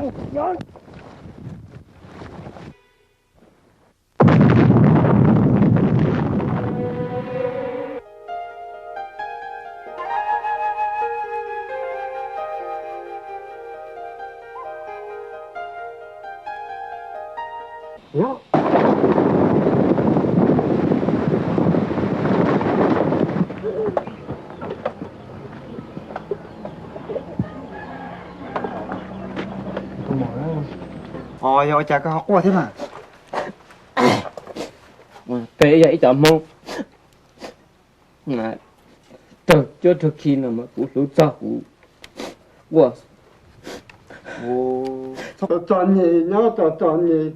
Os, yog ua cas koj ho quaj thiab mas? Peb yog ib cov Hmoob raug cuab raug khi no mas kuv hlub txog kuv quaj. Txom nyem nyob txom txom nyem,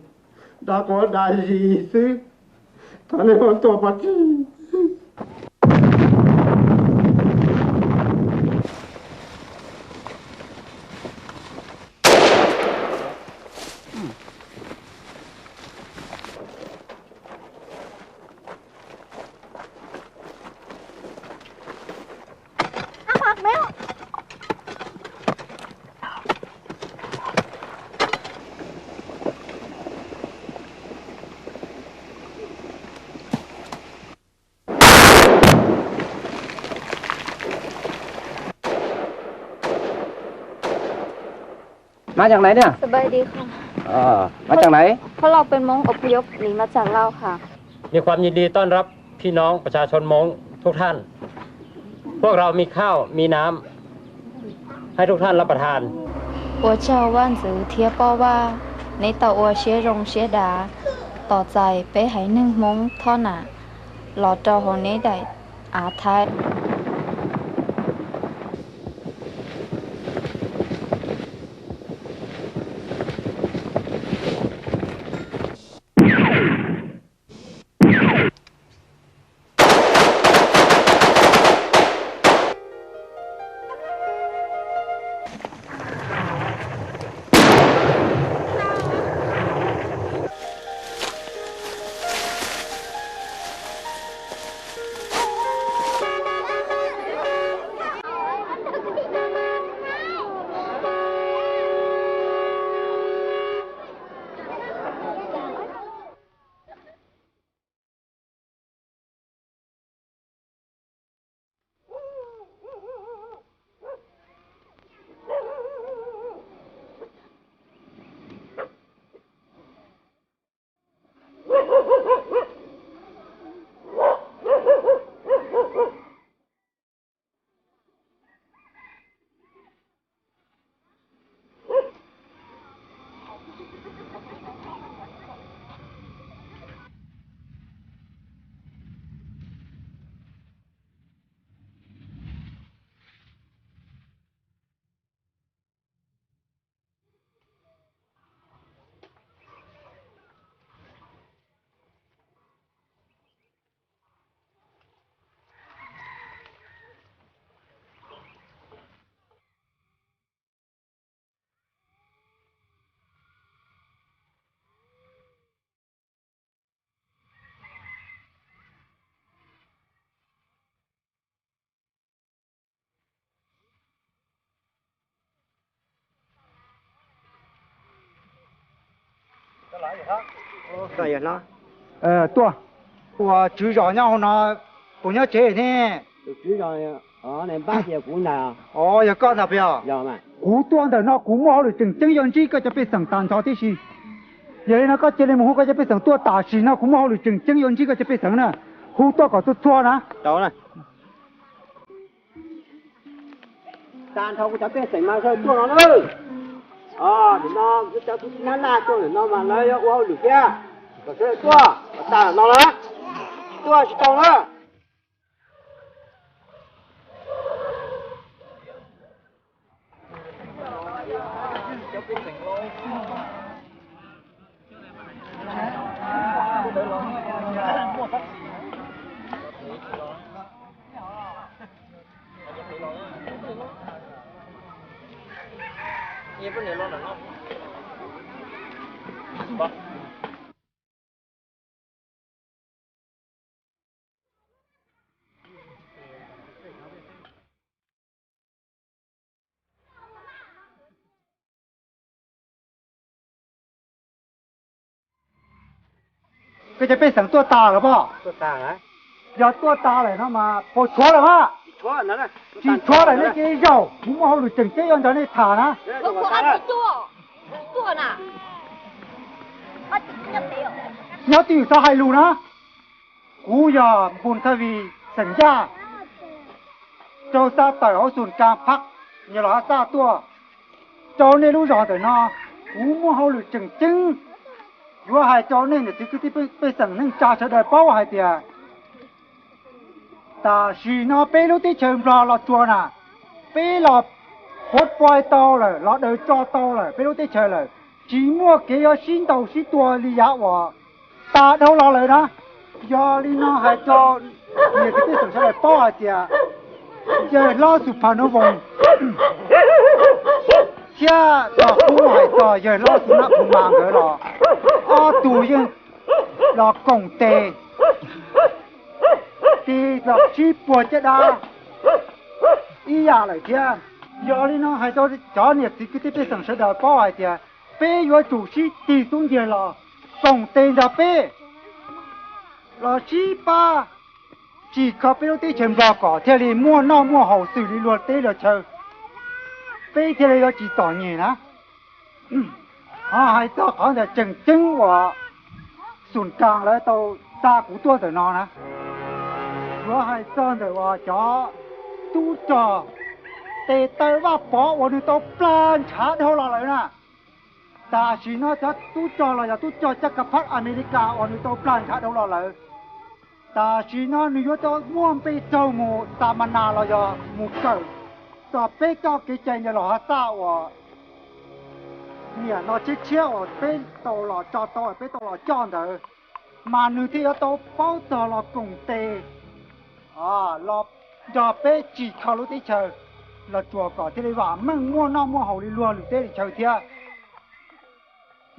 da quav da zis xwb, thov nej ho tuaj pov tseg.มาจากไหนเนี่ย สบายดีค่ะ มาจากไหน พวกเราเป็นม้งอพยพหนีมาจากลาวค่ะ มีความยินดีต้อนรับพี่น้องประชาชนม้งทุกท่าน พวกเรามีข้าวมีน้ำให้ทุกท่านรับประทาน Ua tsaug vaj ntxwv thiab poj vaj, neb tau ua siab zoo siab dav tos txais peb haiv neeg Hmoob Thoj Nam los rau hauv neb daim av Thaib. Tuaj, ua tswv zos nyob hauv no, puas nyob tsev thiab? Os, yog koj ntag puas yog? Kuv tuaj ntawm no kuv muaj hauj lwm tseem ceeb yuav ntsib koj cov pej xeem tag nrho tib si. Yog li no koj cia li mus hu koj cov pej xeem tuaj tam sim no, kuv muaj hauj lwm tseem ceeb yuav ntsib koj cov pej xeem na. Hu tuaj kom txhua txhua na. Tag nrho kuv cov pej xeem mas sawv tuaj no na. Nim no kuv cov tub txib nab laj tuaj ntawm no mas lawv yuav ua hauj lwm thiab, kom sawv tuaj kom tag no na. Tuaj tsis tau na. Koj cov pej xeem tuaj tas lawm pob? Yog tuaj tas lawm no mas puas tshuav lawm mas? Tsis tshuav lawm, nej cia li zaum, kuv muaj hauj lwm tseem ceeb yuav nrog nej tham na. Nyob twj ywm txhob hais lus na. Kuv yog Npus Thaj Vis xeem Yaj, rau xa tawm hauv Xus Kaas Phaj, Nyab Laj Haj Xaj tuaj rau nej lub zos ntawm no. Kuv muaj hauj lwm tseem ceeb yuav hais rau nej niam txiv kwv tij pej xeem neej tsa sawv daws paub hais tias tam sim no peb lub teb chaws Nplog Los Tsuas na, peb los puav poi tau lawm, los daws tso tau lawm peb lub teb chaws lawm, tsis muaj kev yuav sib ntaus sib tua li yav uas tas dhau los lawm na. Yog li no hais rau niam txiv pej xeem sawv daws paub hais tias yawg hlob Xus Phas Nuj Voos thiab tog kuj hais txog yawg hlob Xus Nab Phu Mas nkawd los, ob tug yeej los koom tes tis los sib puag caj dab ib yam lawm thiab. Yog li no hais rau cov niam txiv kwv tij pej xeem sawv daws paub hais tias peb yuav tsum sib tig xub ntiag los koom tes nrog peb los sib pab tsim kho peb lub teb chaws Nplog kom thiaj li muaj noj muaj haus xws li luag teb luag chaw, peb thiaj li yuav tsis txom nyem na. Ho hais txog qhov ntawm tseem ceeb uas Xus Kaas lawv tau xa kuv tuaj ntawm no na, yuav hais txog ntawm uas cov tub rog tes taw Vaj Pov uas nws tau plag ntshav dhau los lawm na. Tam sim no cov tub rog los yog tub rog caj ka phab Amelikas uas nws tau plag ntshav dhau los lawm, tam sim no nws yuav tau muaj npe raug mus xa ma nas los yog mus kawm txog peb txoj kev cai Nyab Laj Haj Xaj uas niam no tshiab tshiab uas peb tau los tso tau, peb tau los coj ntawd, mas nws thiaj yuav tau paub txog los koom tes los nrog peb tsim kho lub teb chaws Los Tsuas kom thiaj li vam meej muaj noj muaj haus li luag lwm teb lwm chaw thiab.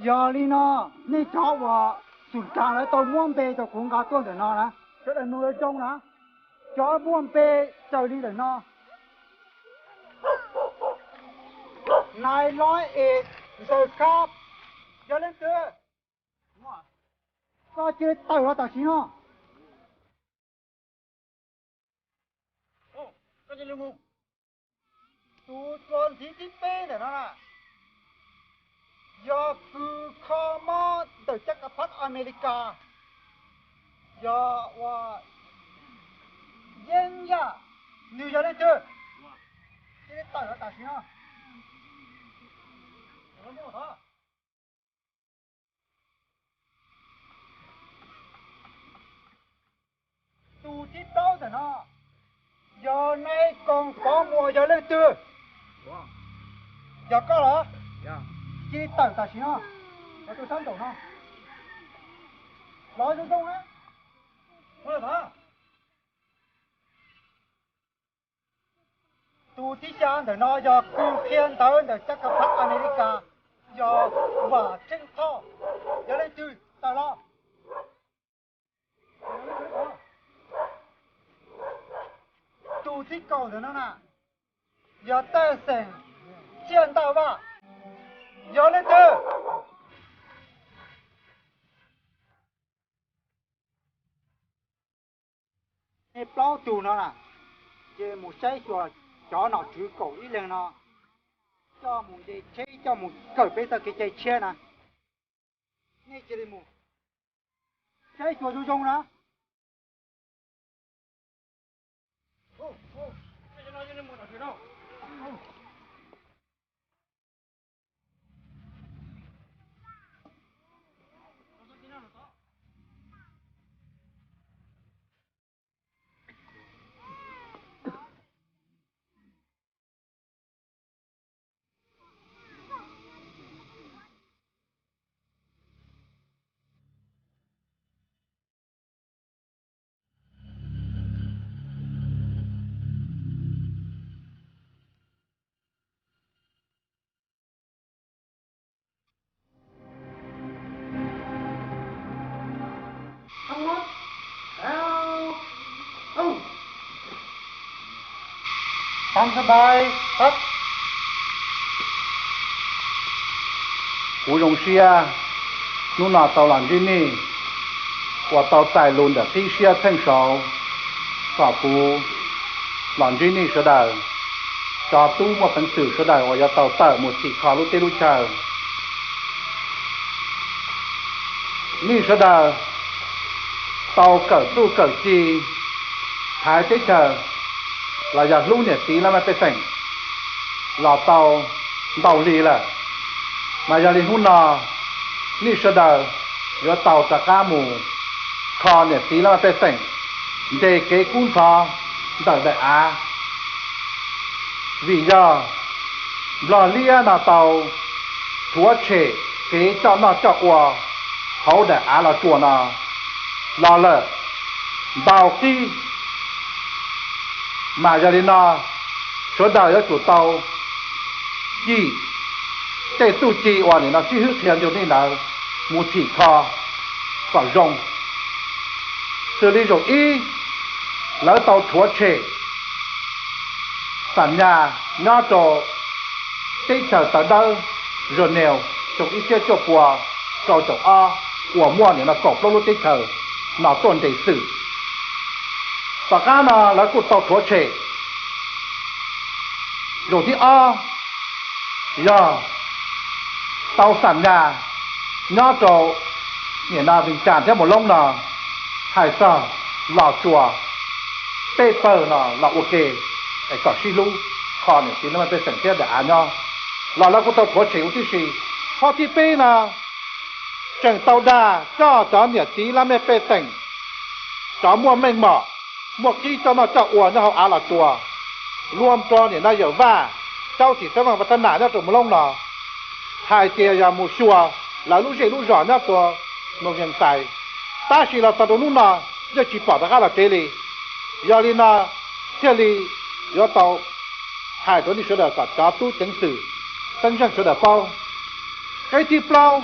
Yog li no, nej cov uas Xus Kaas lawv tau muab npe rau kuv nqa tuaj ntawm no na, sawv daws mloog zoo na, cov muaj npe raws li ntawm no: Nais Lov Es Ntxawg Khab, yog leej twg? Koj cia li tawm los tam sim no. Tus txuas ntxiv thib peb ntawm no na, yog kws kho mob ntawm caj ka phab Amelikas, yog ua Yeeb Yaj, nws yog leej twg? Cia li tawm los tam sim no. Tus thib plaub ntawm no, yog Nais Koom Pov Muas, yog leej twg? Yog koj los? Cia li tawm tam sim no, los rau sab nraum no. Los zoo zoo na. Tus thib xya ntawm no yog kws qhia ntawv ntawm caj ka phab Amelikas, yog Vam Tseej Thoj, yog leej twg? Tawm los. Tus thib kaum ntawm no na, yog Taj Xeem Tsiaj Ntaj Vaj, yog leej twg? Nej plaub tug no na, cia li mus saib xyuas cov nom tswv kaum ib leeg no, coj mus nce tsheb coj mus kawm peb txoj kev cai tshiab na. Nej cia li mus saib xyuas zoo zoo na. Kuv zoo siab hnub no tau los ntsib nej. uas tau txais lus ntawm qib siab txheej saud kom kuv los ntsib nej sawv daws, cov tub muaj peev xwm sawv daws uas yuav tau tawm mus thim kho lub teb lub chaw. Nej sawv daws tau kawm txuj kawm ci thaiv teb chaws los yog hlub niam txiv laj mej pej xeem los tau ntau hli lawm, mas yog li hnub no nej sawv daws yuav tau rov qab mus kho niam txiv laj mej pej xeem nres kev kub ntxhov ntawm daim av. Vim yog Nplog Liab no tau rhuav tshem kev coj noj coj ua hauv daim av Los Tsuas no los lawm ntau qib, mas yog li no sawv daws yuav tsum tau cim tej txuj ci uas nim no sib hwb qhia rau nej ntawd mus thim kho kom zoo. Xws li zaum ib, lawv tau rhuav tshem xam nyas nyob rau teb chaws Tawv Dawb, Geneva, xyoo ib txhiab cuaj pua rau caum ob, uas muaj nim no kaum plaub lub teb chaws no tuaj nres xwm. Tom qab no lawv kuj tau rhuav tshem. Zaum thib ob yog tau xam nyas nyob rau nim no Vees Cas thiab Mus Loob no, hais txog Los Tsuas peb pawg no los ua ke es kom sib hlub kho niam txiv laj mej pej xeem thiab daim av nyob, los lawv kuj tau rhuav tshem huv tib si. Qhov thib peb no tseem tau dag coj cov niam txiv laj mej pej xeem, cov muaj meej mom, muaj qib coj noj coj ua nyob hauv av Los Tsuas, luam rau nim no Yawm Vaj, Caub Tsis, Xeeb Vaj, Vaj Thab Nam nyob rau Mus Loob no, hais tias yog mus xyuas lawv lub zej lub zos nyob rau Moos Yees Xais, tab sis los txog rau hnub no yeej tsis pom rov qab los tsev li. Yog li no thiaj li yuav tau hais rau nej sawv daws kom cov tub ceev xwm, txheeb zeej sawv daws paub. Qeb thib plaub,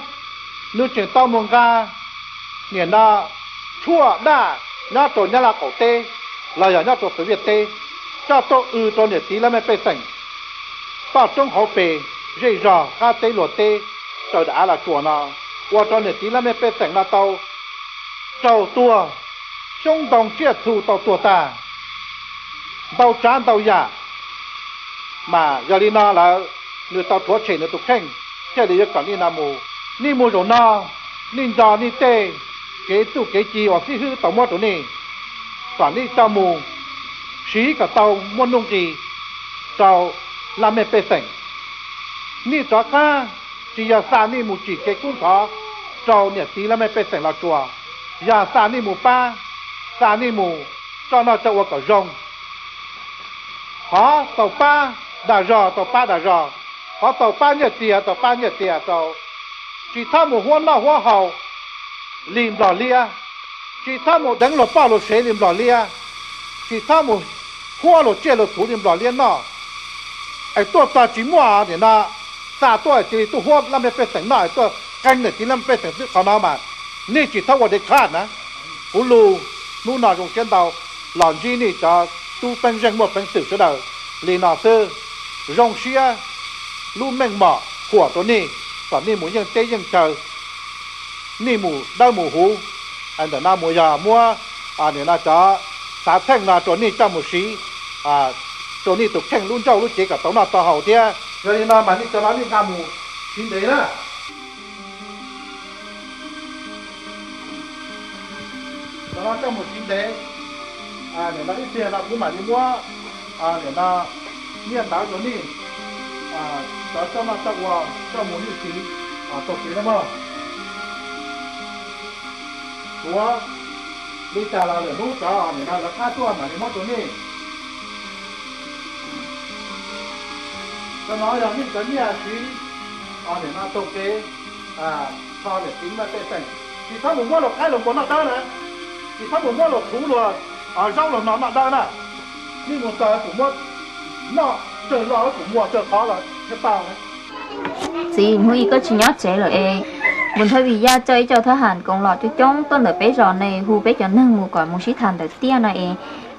nws tseem tau mus nqa nim no tshuaj daj nyob rau Nyab Laj qaum teb los yog nyob rau Xov Viaj teb coj tuaj w rau niam txiv laj mej pej xeem toj roob hauv pes, zej zog qab teb luag teb, raws daim av Los Tsuas no, ua rau niam txiv laj mej pej xeem no tau raug tuag, xyoob ntoo tsiaj txhu tau tuag tag, ntau tsav ntau yam. Mas yog li no lawm, nws tau rhuav tshem nws tus kheej, thiaj li yuav kom nej no mus. Nej mus zaum no, nej nco nej tej kev txuj kev ci uas xib hwb tau muab rau nej, kom nej coj mus siv kom tau muaj nuj nqis rau laj mej pej xeem. Nej rov qab tsis yog xa nej mus tsim kev kub ntxhov rau niam txiv laj mej pej xeem Los Tsuas, yog xa nej mus pab, xa nej mus coj noj coj ua kom zoo. Qhov tau pab dag zog tau pab dag zog, qhov tau pab nyiaj txiag tau pab nyiaj txiag rau. Tsis txhob mus huab noj huab haus li Nplog Liab, tsis txhob mus deev luag poj luag sev li Nplog Liab, tsis txhob mus huab luag tsiaj luag txhu li Nplog Liab noj. Es tuaj txog tsis muaj nim no xa tuaj cia li tuaj huab laj mej pej xeem noj es tuaj qee niam txiv laj mej pej xeem xwb, qhov no mas nej tsis txhob ua de khaj na. Kuv lus hnub no zoo siab ntau los ntsib nej cov tub peej zeej muaj peev xwm sawv daws li no xwb. Zoo siab lub meej mom huam rau nej kom nej mus yeej teb yeej chaw, nej mus dawb mus huv. Ntawm no mus yog muab nim no cov xav txheej no rau nej coj mus siv rau nej tus kheej lub ncauj lub cev kom tau noj tau haus thiab. Yog li no mas nej cov no nej nqa mus siv ntev na. Cov no coj mus siv ntev, nim no ib pliag no kuv mam li muab nim no nyiaj ntawv rau nej, cov coj noj coj ua coj mus nej siv tau kev na mog. Tuav li cas los lwm hnub cov nim no lawv qab tuaj mam li muab rau nej. Cov no yog nej cov nyiaj siv nim no taug kev kho niam txiv laj mej pej xeem. Tsis txhob mus muab luag qaib luag npua noj dawb na, tsis txhob mus muab luag txhuv luag zaub luag no noj dawb na. Nej mus txog kuv muab noj tsawg lo kuv muag tsawg qhov los thiaj tau na. Txiv, hnub ib koj tsis nyob tsev lawm es, Npus Nthawj Vim Yaj coj ib co thab ham koom los coob coob tuaj ntawm peb zos ne, hu peb cov neeg mus kom mus sib tham ntawm tiaj no es,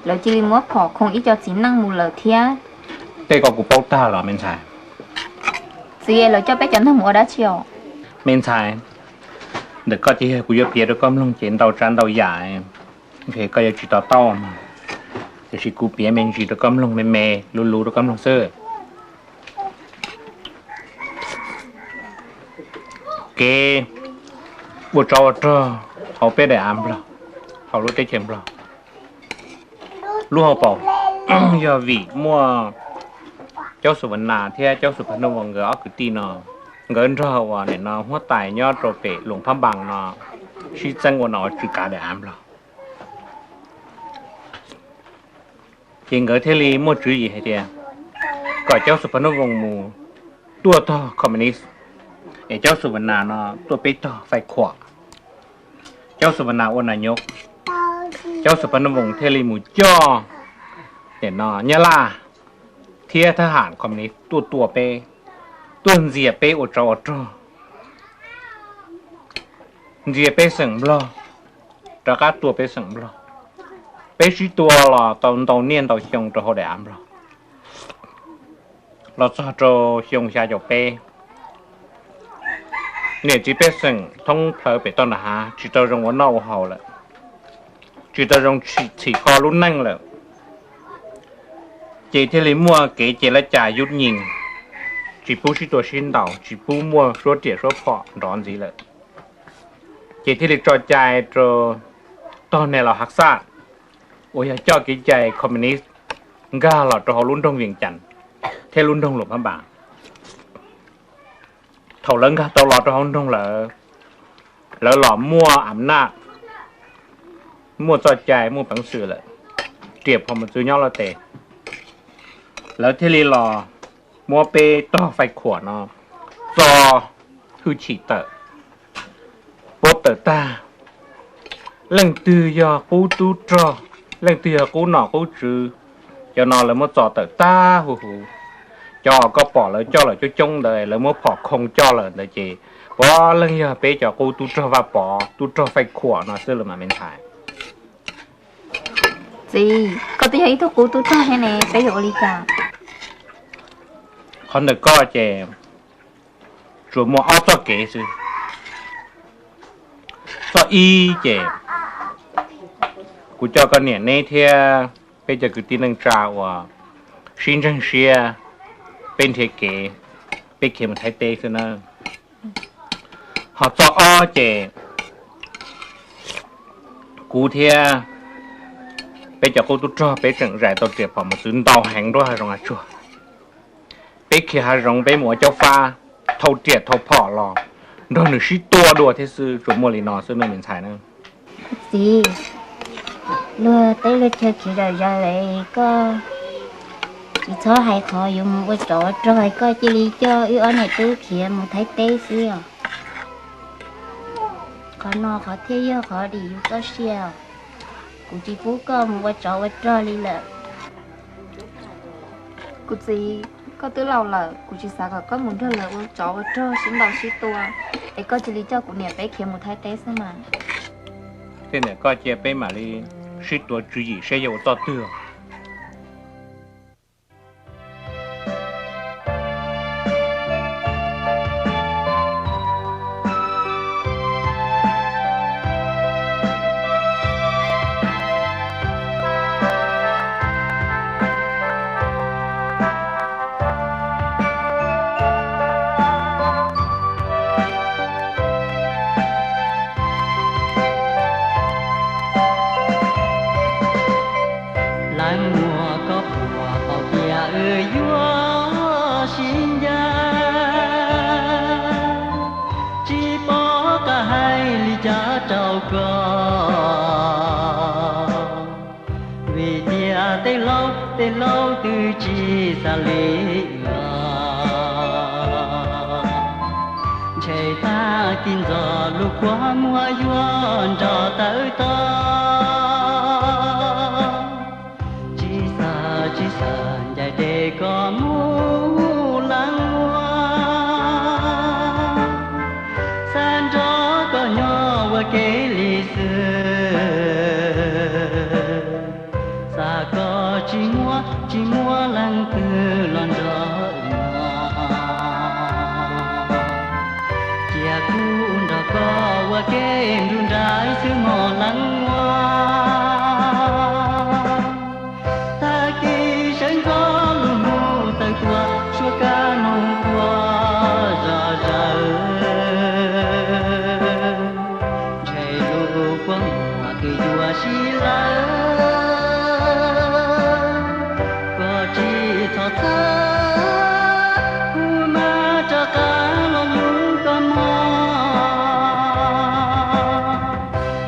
lawv cia li muab phom khoo ib co txiv neej mus lawm thiab. Tej ko kuv paub tag los me ntxhais. Txiv, lawv coj peb cov neeg mus ua dab tsi os? Me ntxhais, Ntawm koj ces yog kuv yuav piav rau koj mloog ces ntau tsav ntau yam, ntshe koj yuav tsis to taub, tiam sis kuv piav me ntsis rau koj mloog, me me luv luv rau koj mloog xwb. Kev ua tsov ua rog hauv peb daim av Nplog, hauv lub teb chaws Nplog, lub hauv paus yog vim muaj Caub Xus Vas Nas thiab Caub Xus Phas Nuj Voos nkawd ob kwv tij no, nkawd nrog uas nim no huab tais nyob rau pem Luam Phab Npas no sib txeeb ua nom ua tswv kav daim av Nplog. Ces nkawd thiaj li muaj tswv yim hais tias kom Caub Xus Phas Nuj Voos mus tuaj tog communist, es Caub Xus Vas Nas no tuaj peb tog fais khuam. Caub Xus Vas Nas ua nas nyob, Caub Xus Phas Nuj Voos thiaj li mus coj nim no Nyab Laj thiab thab ham communist tuaj tua peb, tuaj ntxias peb ua tsov ua rog, ntxias peb xeem Nplog, rov qab tua peb xeem Nplog. Peb sib tua los tau ntau niaj ntau xyoo rau hauv daim av Nplog, los txog rau xyoo xya caum peb, niam txiv pej xeem thoob plaws pem toj nram hav tsis tau zoo ua noj ua haus lawm, tsis tau zoo txhim kho lub neej lawm, ces thiaj li muaj kev cai lab cai yub nyees, tsis pub sib tua sib ntaus, tsis pub muaj suab riam suab phom nrov ntxiv lawm. Ces thiaj li tso cai rau tog Nes Los Hav Xaj uas yog coj kev cai communist nkag los rau hauv lub nroog Vees Cas thiab lub nroog Luam Phab Npas. Thaum lawv nkag tau los rau hauv nroog lawm, lawv los muaj am naj, muaj txoj cai, muaj peev xwm lawm, riam phom mus txwv nyob lawm tes, lawv thiaj li los muab peb tog fais khuam no txo hwj chim tawm, puab tawm tag. Leej twg yog qub tub rog, leej twg yog qub nom qub tswv, cov no lawv muab txo tawm tag huv huv. Cov koj pom lawv coj lawm coob coob ntawd lawv muab phom khoo coj lawm ntawd ces puav leej yog peb cov qub tub rog Vaj Pov, tub rog fais khuam no xwb los mas me ntxhais. Txiv, koj twb yog ib tug qub tub rog thiab ne, peb yuav ua li cas? Qhov ntawm koj ces tsuas muaj ob txoj kev xwb. Txoj ib ces kuv coj koj niam neb thiab peb cov kwv tij neej tsa uas sib ntseeg siab, peb nrhiav kev, peb khiav mus Thaib teb xwb na. Ho txoj ob ces kuv thiab peb cov qub tub rog peb tseem zais tau riam phom mus txwv ntau heev nruab hav zoov hav tsuag. Peb khiav hav zoov peb mus ua caub fab, thau riam thau phom los nrog nws sib tua dua thiab xwb, tsuas muaj li no xwb ne me ntxhais na. Txiv, luag teb luag chaw khiav zom zaws lawm, koj tsis txhob hais qhov yuav mus ua tsov ua rog, koj cia li coj wb ob niam tub khiav mus Thaib teb xwb os. Qhov no qhov thiaj yog qhov dim yus txoj sia. Kuv tsis pub koj mus ua tsov ua rog li lawm. Kuv txiv, koj twb laus lawm, kuv tsis xav kom koj mus nrog lawv ua tsov ua rog sib ntaus sib tua, es koj cia li coj kuv niam peb khiav mus Thaib teb xwb mas. Tej niam koj cia peb mam li sib tuav tswv yim saib yuav ua txoj twg. Leej muam, koj puas paub tias wb yuav sib ncaim, tsis pom qab hais li cas rau koj. Vim tias tej laus tej laus twb tsis xav li los, ntshe tag kis ntxov lub kua muag yuav nrog tawm tod. Tsis xav tsis xav ncaim tes koj mus leej muam, xav nrog koj nyob ua ke li xwb. Xav koj tsis muaj tsis muaj leej twg los nrog no, cia kuv nrog koj ua Kev nrug nraim xwb mog leej muam, tag kis sawv ntxov lug hnub tawm tuaj, suab kab noog quaj zom zaws. Ntshe lub kua muag twb yuav sib lawv, koj tsis txhob txhawj, kuv mam rov qab los hlub koj mog.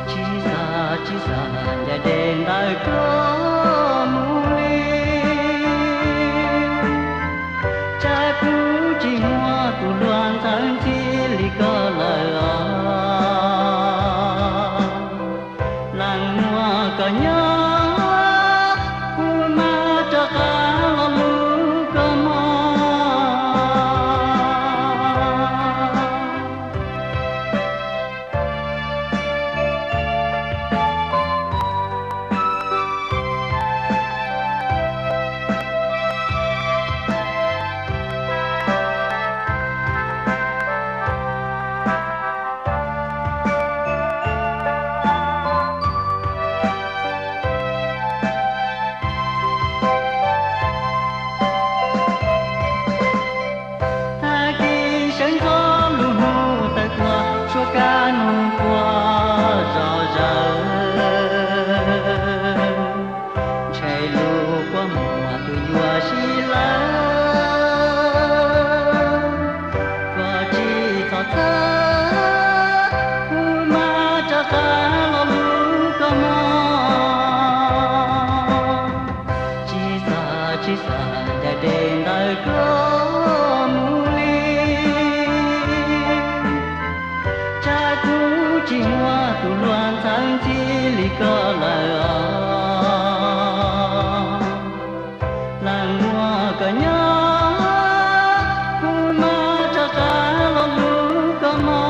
Tsis xav, tsis xav ncaim dej ntawm koj mus li, tsam kuv tsis muaj tus hlub ntxhawb ntxhi li koj lawm os. Leej muam koj nyob, kuv mam rov qab los hlub koj mog. Tag kis sawv ntxov lub hnub tawm tuaj, suab kab noog quaj zom zaws. Ntshe lub kua muag twb yuav sib lawv, koj tsis txhob txhawj, kuv mam rov qab los hlub koj mog. Tsis xav, tsis xav ncaim dej ntawm koj mus li, tsam kuv tsis muaj tus hlub ntxhawb ntxhi li koj lawm os. Leej muam koj nyob, kuv mam rov qab los hlub koj mog.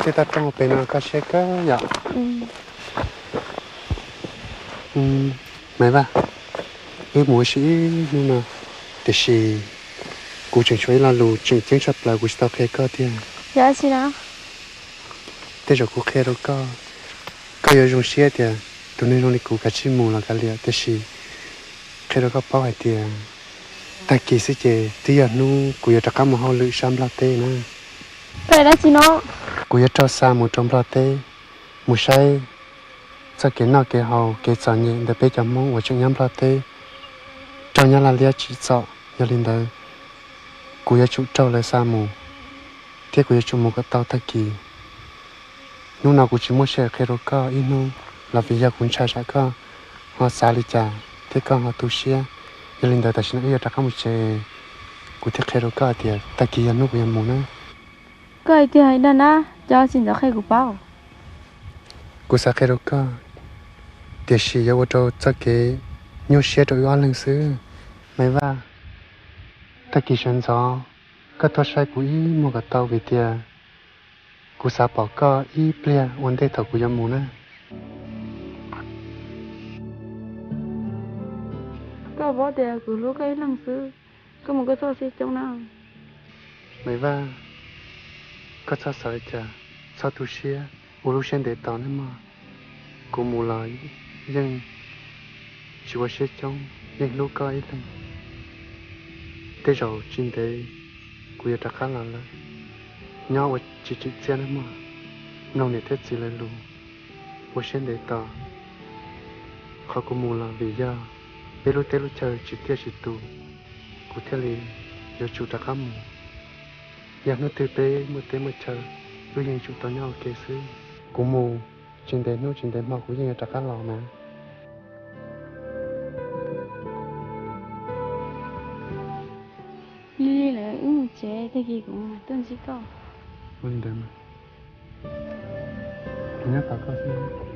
Tej toj roob pem no koj siab kawg yom? Maiv Vaj, wb mus ua si ib hnub no, tiam sis kuv tseem tshuav ib lo lus tseem ceeb tshaj plaws kuv tsis tau qhia koj tiag. Yog dab tsi no? Tej zaum kuv qhia rau koj, koj yuav zoo siab tias tus neeg zoo li kuv kav tsij mus los kav liam, tiam sis qhia rau koj paub hais tias tag kis xwb ces twb yog hnub kuv yuav rov qab mus hauj lwm sab Nplog teb na. Koj dab tsi no? Kuv yuav raug xa mus rau Nplog teb, mus saib txoj kev noj kev haus kev txom nyem ntawm peb cov Hmoob uas tseem nyob Nplog teb, raug Nyab Laj liab tsim txom. Yog li ntawd, kuv yuav tsum raug lawv xa mus, thiab kuv yuav tsum mus kom tau tag kis. Hnub no kuv tsis muaj sij hawm qhia rau koj ib hnub los vim yog kuv ntshai tsam koj ho xav li cas thiab koj ho tu siab. Yog li ntawd tam sim no wb yuav rov qab mus tsev, kuv thiaj qhia rau koj hais tias tag kis yog hnub kuv yuav mus na. Koj hais tiag dag na, cov tsis ntxov qhia kuv paub. Kuv xav qhia rau koj, tiam sis yuav ua rau txoj kev nyuaj siab rau wb ob leeg xwb. Maiv Vaj, tag kis sawv ntxov koj tuaj saib kuv ib muag kom tau vim tias kuv xav pom koj ib pliag ua ntej thaum kuv yuav mus na. Koj paub tias kuv hlub koj ib leeg xwb, koj mus koj txhob siab coob na. Maiv Vaj, koj txhob xav li cas, txhob tu siab, ua lub siab ntev tos nawb mog. Kuv mus los yeej tsis ua siab coob, yeej hlub koj ib leeg. Tej zaum tsis ntev kuv yuav rov qab los lawm. Nyob ua tsis tsim txiaj nawb mog, mloog niam thiab txiv lawv lus, ua siab ntev tos. Qhov kuv mus los vim yog peb lub teb lub chaw tsis tiaj tsis tus, kuv thiaj li yuav tsum rov qab mus. Yog hnub twg peb muaj teb muaj chaw, wb yeej tsum tau nyob ua ke xwb. Kuv mus, tsis ntev hnub tsis ntev hmo kuv yeej yuav rov qab los na. Lig lig lawm, wb mus tsev, tag kis kuv mam tuaj ntsib koj. Ua li ntawd mas, kuv nyob tos koj xwb.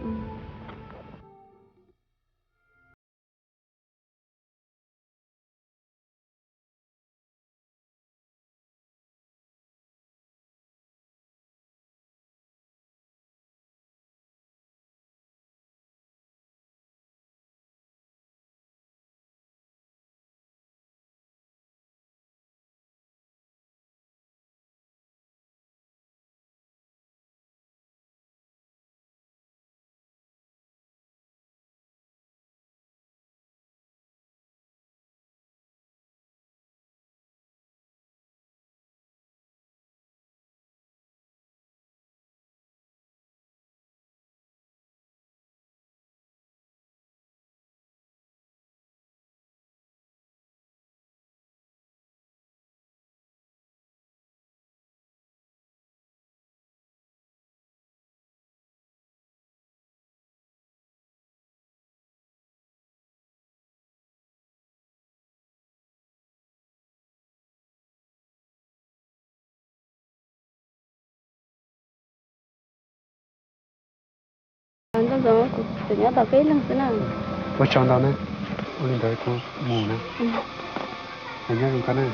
Kuv tseem nyob tos koj ib leeg xwb na. Ua tsaug ntau na. Ua li ntawd kuv mus na. Nyob zoo koj na.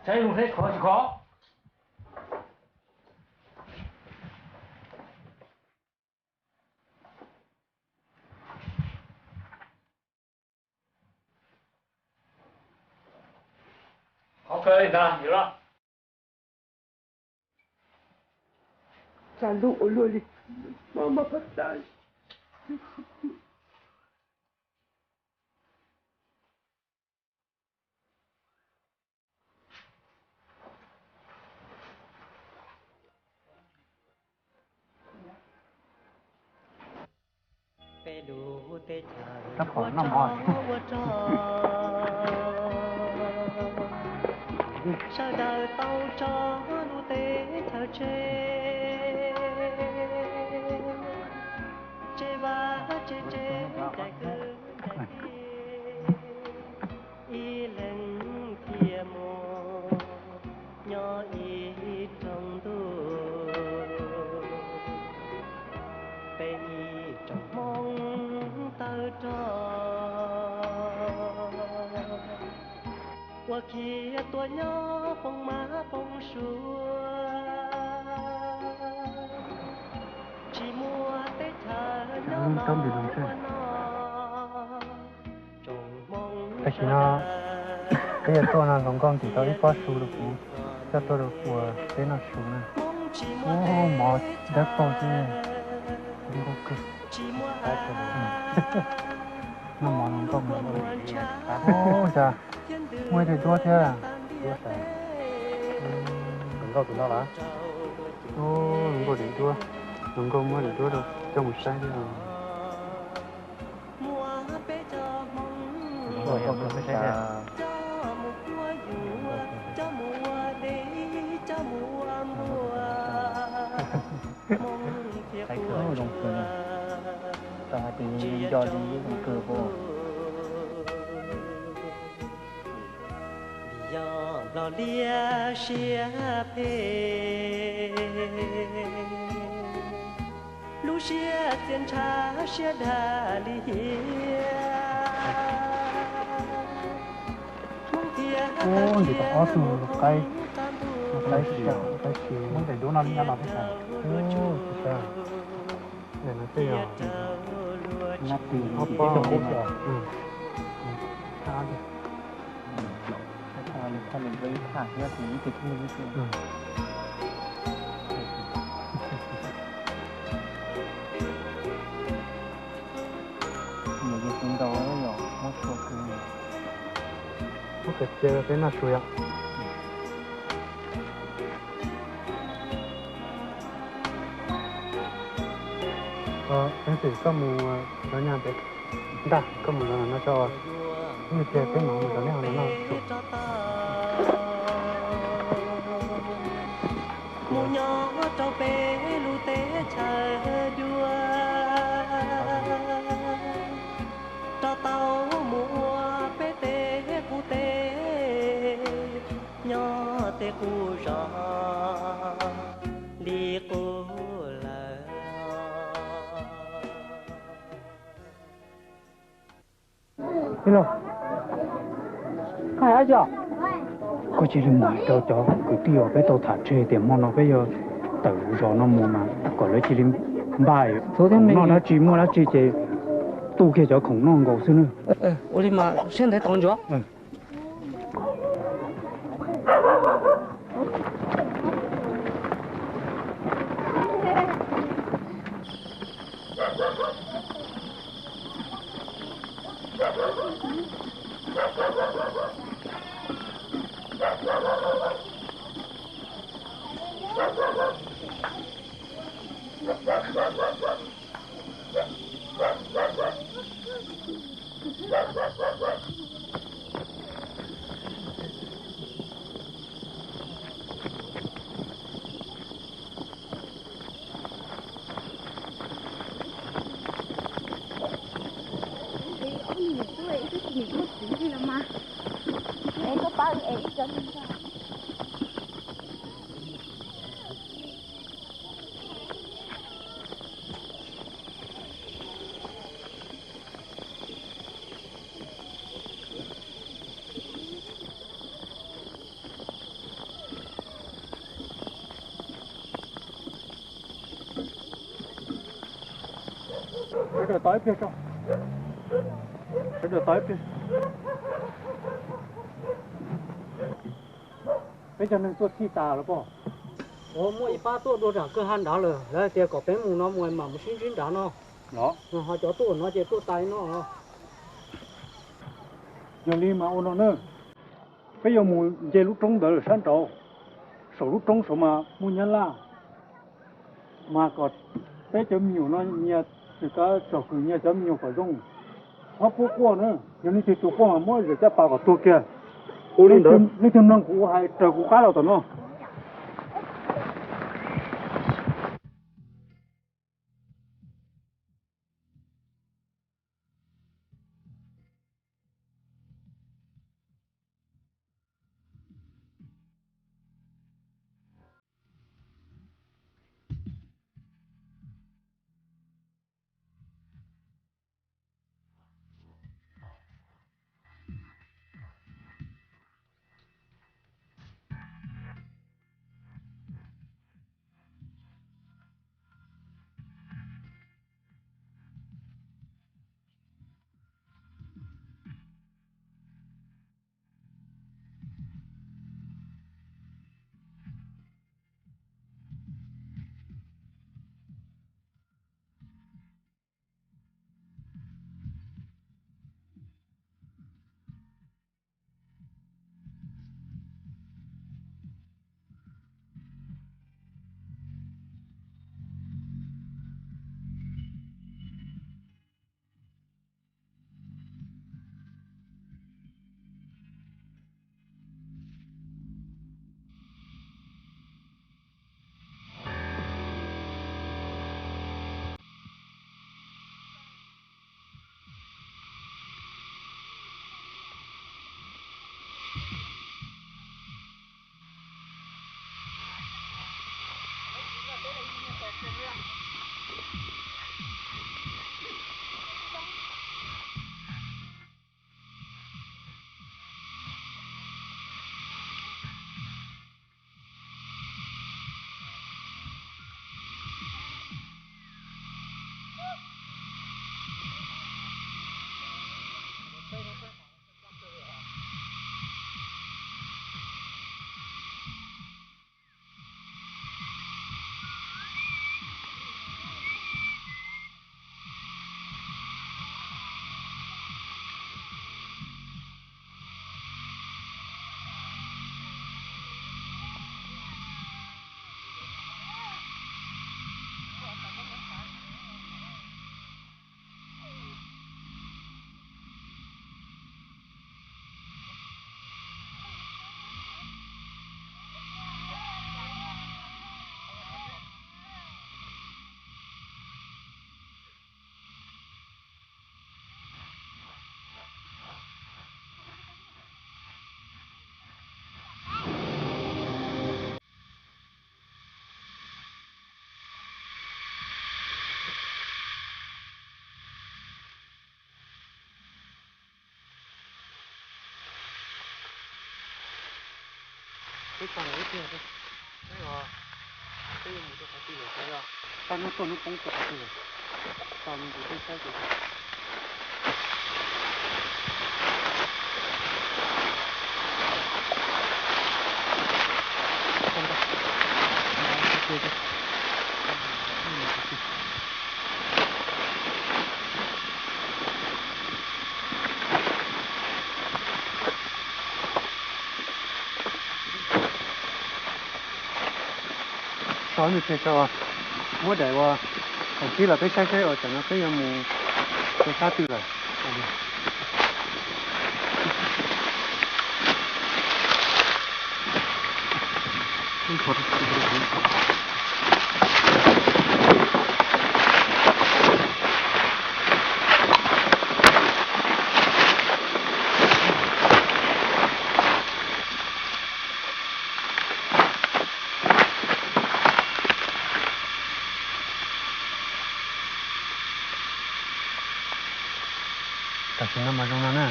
Saib zoo seb khov tsis khov. Khov kawg li ntag, yog lawm. Txaj lug ua luaj li, mob mob pab tas. Peb lub teb chaws ua rog ua rog, sawv daws tau tso lub teb chaws tseg, tseg vaj tseg tsev, ncaim kwv ncaim tij, ib leeg thiaj mus nyob ib rooj ntuj, peb ib tsoom Hmoob tawg rog, ua khiav tuaj nyob poob mab poob suav, tsis muaj teb chaws nyob no ua no. Tam sim no peb yuav tuaj no hluas nkauj ntim tau ib pob su rau kuv, coj tuaj rau kuv ua peb noj su na. Ub, mov dawb paug xwb. Nkauj kawg. Noj mov zoo nkauj mas. Ub, cas muaj ib daim duab thiab. Zoo nkauj tus no los? Ub, zoo nkauj daim duab. Zoo nkauj, muab daim duab rau coj mus saib thiab. Txawm hais tias nco li zoo kawg puas? Vim yog Nplog liab siab phem, lub siab txias ntshav siab dag li hiam. Ub, ntim tau ob tug qaib, qaib, qaib si, muab daim duab no li nyab los thiab tas. Daim no tej yog nyab ti ob pob. Mus yus tus ntaus yog muab tshua kawg. Muab kawg cia peb noj su yom. Peev xwm koj mus zov nyaj pem ntag, koj mus zov no tso, ib pliag peb mam mus zov nej ho no noj. Mus nyob rau peb lub teb chaws dua, rau tau mus ua peb teb qub teb, nyob tej qub zos li qub lawm. Koj cia li mus hais rau cov kwv tij uas peb tau tham tseg tias hmo no peb yuav tawm zos no mus mas kom lawv cia li npaj noj dab tsi muaj dab tsi ces tu kiag cov khoom noj nkaus xwb nawb. Ua li mas siab ntev tos ntsoov. Sawv daws tos ib pliag tso. Sawv daws tos ib pliag. Peb cov neeg tuaj txhij tas lawm pob? Ua muaj ib pab tuaj dua nram kwj ha nrad lawm, lawv hais tias kom peb mus no mus mam mus sib ntsib nrad no. Los ho cov tuaj no ces tuaj tas li no. Yog li mas ua no na, peb yuav mus nce lub roob ntawd sab nraud, saum lub roob saud mas muaj nyab laj, mas kom peb cov me nyuam no nyias tsis kav tsom kwm nyias cov me nyuam kom zoo, txhob pub quaj na. Yog leej twg tus quaj mas muab zam caj pas kom tuag kiag. Leej twg mloog kuv hais raws kuv qab los tom no. Peb txog lawm ib pliag, peb, peb yuav mus rau qhov twg lawm, xav yog tag hnub tuaj hnub poob rau qhov twg lawm, txog me ntsis peb saib ces. Tso nws phem tso, muab daim uas thaum pib los peb saib saib uas tam no peb yuav mus rau sab twg lawm. Tam sim no mas zoo no na,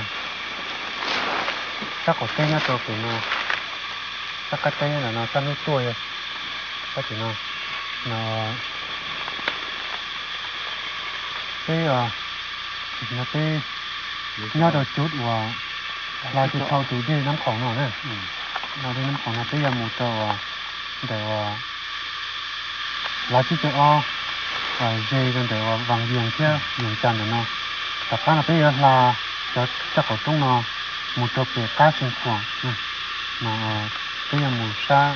sab qaum teb nyob rau pem no, sab qab teb nyob ntawm no, sab hnub tuaj yog sab tim no, no peb, no peb nyob rau cub uas hla tsis dhau tus dej Nab Qhoom no na. No dej Nab Qhoom no peb yuav mus rau uas ntawm uas hla tsib caug ob, ze rau ntawm uas Vaas Vias thiab Yoos Cas ntawm no. Tom qab no peb yuav hla cov caj qaum roob no mus rau pem qab Xeev Khuam, mas peb yuav mus sab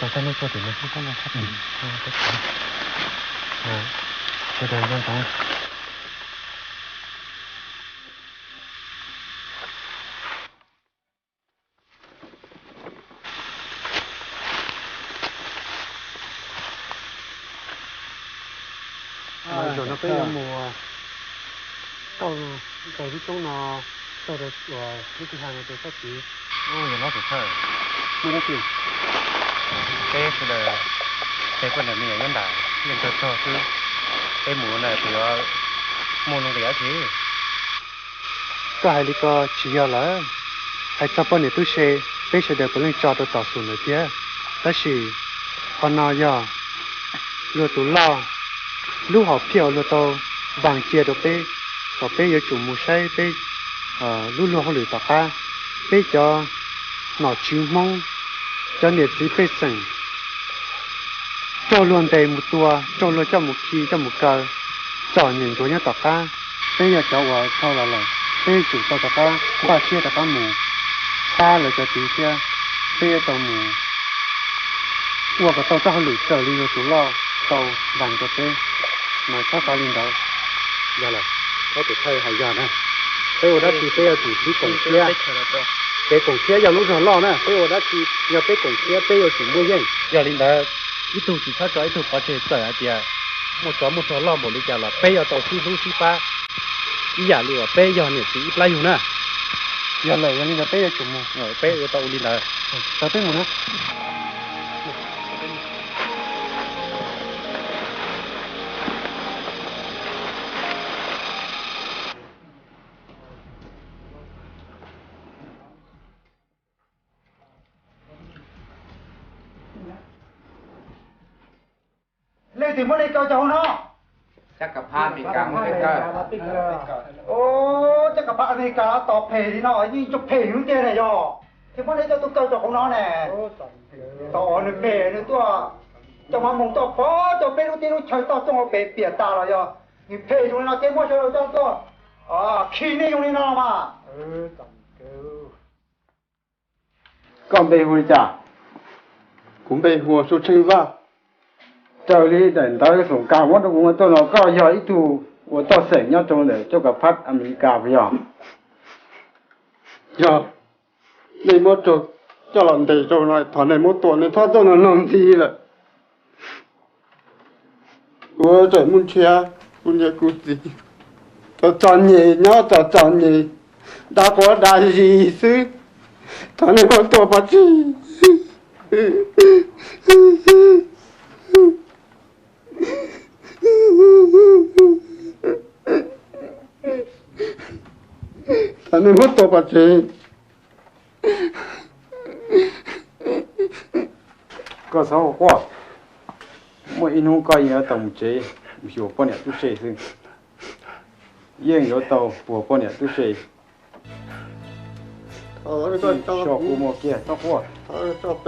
rau sab hnub tuaj tim no. Sawv daws nco ntsoov. Zaum no peb yuav mus tauj ntawm lub roob no txog rau uas lub kwj ha no rau sab tid. Muaj dab tsi? Peb sawv daws, peb poj niam me nyuam nyob nram yeej tsaug zog xwb. Peb mus na puas yuav muaj nuj nqis dab tsi? Koj hais li ko tsis yog lawm. Hais txog poj niam tub se, peb sawv daws puav leej tso rau tom xus ntawd thiab. Tab sis qhov no yog luag tus loj lub hom phiaj uas luag tau npaag cia rau peb, kom peb yuav tsum mus saib peb lub luag hauj lwm tom qab. Peb cov nom tswv Hmoob, cov niam txiv pej xeem raug luag ntes mus tua, raug luag coj mus khi coj mus kaw, txom nyem ntsuav nyob tom qab. Peb yog cov uas dhau los lawm, peb yuav tsum tau rov qab npaj siab rov qab mus pab lawv cov tid thiab. Peb yuav tau mus ua kom tau txoj hauj lwm raws li luag tus loj tau npaag rau peb, mas txhob xav li ntawd. Yog lawm, koj tus thawj hais yog na. Peb ua dab tsi peb yuav tsum sib koom siab. Kev koom siab yog lub zog loj na, peb ua dab tsi yog peb koom siab peb yuav tsum muaj yeej. Yog li ntawd, ib tug tsis txhob tso ib tug pov tseg, txawm hais tias muaj tsov muaj rog loj npaum li cas los peb yuav tau sib hlub sib pab ib yam li uas peb yog niam txiv ib plab yug na. Yog lawm, yog li ntawd peb yuav tsum mus. Peb yuav tau ua li ntawd. Tau peb mus na. Leej twg muab nej kaw cov hauv no? Cab kav phab Amelikas muab nej kaw. Cab kav phab Amelikas tos phem li no yeej cov phem heev tiag ne yog. Twg muab nej coj tuaj kaw cov hauv no ne? Tos nws phem nws tuaj coj mab moog tuaj pov rau peb lub teb lub chaw toj roob hauv pes piam tas los yog nws phem zoo li no thiaj muab sawv daws coj tuaj khi nej zoo li no mas. Koj npe hu li cas? Kuv npe hu ua Suj Tsheej Vaj. Raws li daim ntawv xoom kas muab rau kuv tuaj no koj yog ib tug ua toj xeem nyob rau ntawm cab kav phab Amelikas puas yog? Yog. Nej muab coj los ntes rau no, thov nej muab tua, nej txhob tuaj no no ntxiv lawm. Kuv tseem muaj ntshiab, kuv niam kuv txiv txom txom nyem nyob txom txom nyem, da quav da zis xwb. Thov nej muab tua pov tseg. Thov nej muab tua pov tseg. Koj txhob quaj, muaj ib hnub koj yeej yuav tau mus tsev mus xyuas poj niam tub se xwb. Yeej yuav tau puag poj niam tub se. Tso kuv mus kiag, txhob quaj. Txhob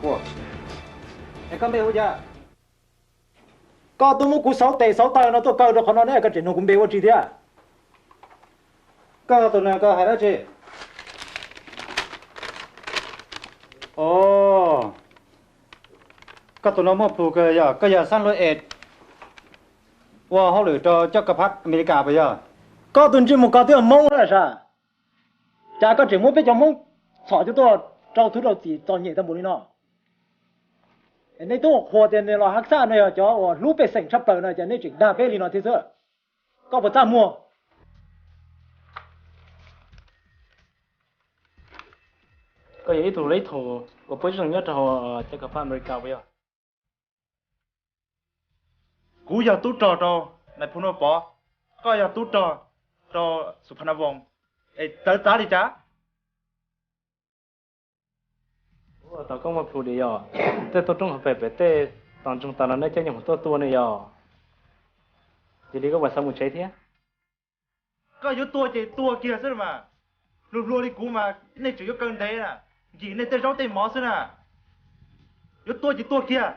quaj. Es koj npe hu cas? Koj tuaj muab kuv xauv tes xauv taw no tuaj kaw rau qhov no ne, koj tseem nug kuv npe ua tsi thiab? Koj tus no koj hais dab tsi? Os, koj tus no muaj plhus kawg yog koj yog xab luag es ua hauj lwm rau coj ka phab Amelikas puas yog? Koj tus ntsej muag ko twb yog Hmoob lawm sas, cas koj tseem muab peb cov Hmoob txhom coj tuaj rau tub rau txim txom nyem tau npaum li no? Nej tub qhuas tias nws los hab xaj no yog cov uas hlub pej xeem tshaj plaws no ces nej tseem dag peb li no thiab xwb. Koj puas txaj muag? Koj yog ib tug lab thum uas puab zeej nyob rau hauv cov ka phab Amelikas puas yog? Kuv yog tub rog rau nais phoo Nuj Pov, koj yog tub rog rau Xu Pha Na Voos, es txawv txav li cas? Kuv ua tau koob muaj plhus li yog tej tub roob hauv pes pem tej tos ntsoog tas los nej coj nyiaj mus tuaj tua ne yog. Yog li koj puas xav mus tsev thiab? Koj yuav tua ces tua kiag xwb mas. Luag hluas li kuv mas nej tseem yuav kaw ntev na, nkim nej tej zaub tej mov xwb na. Yuav tua ces tua kiag.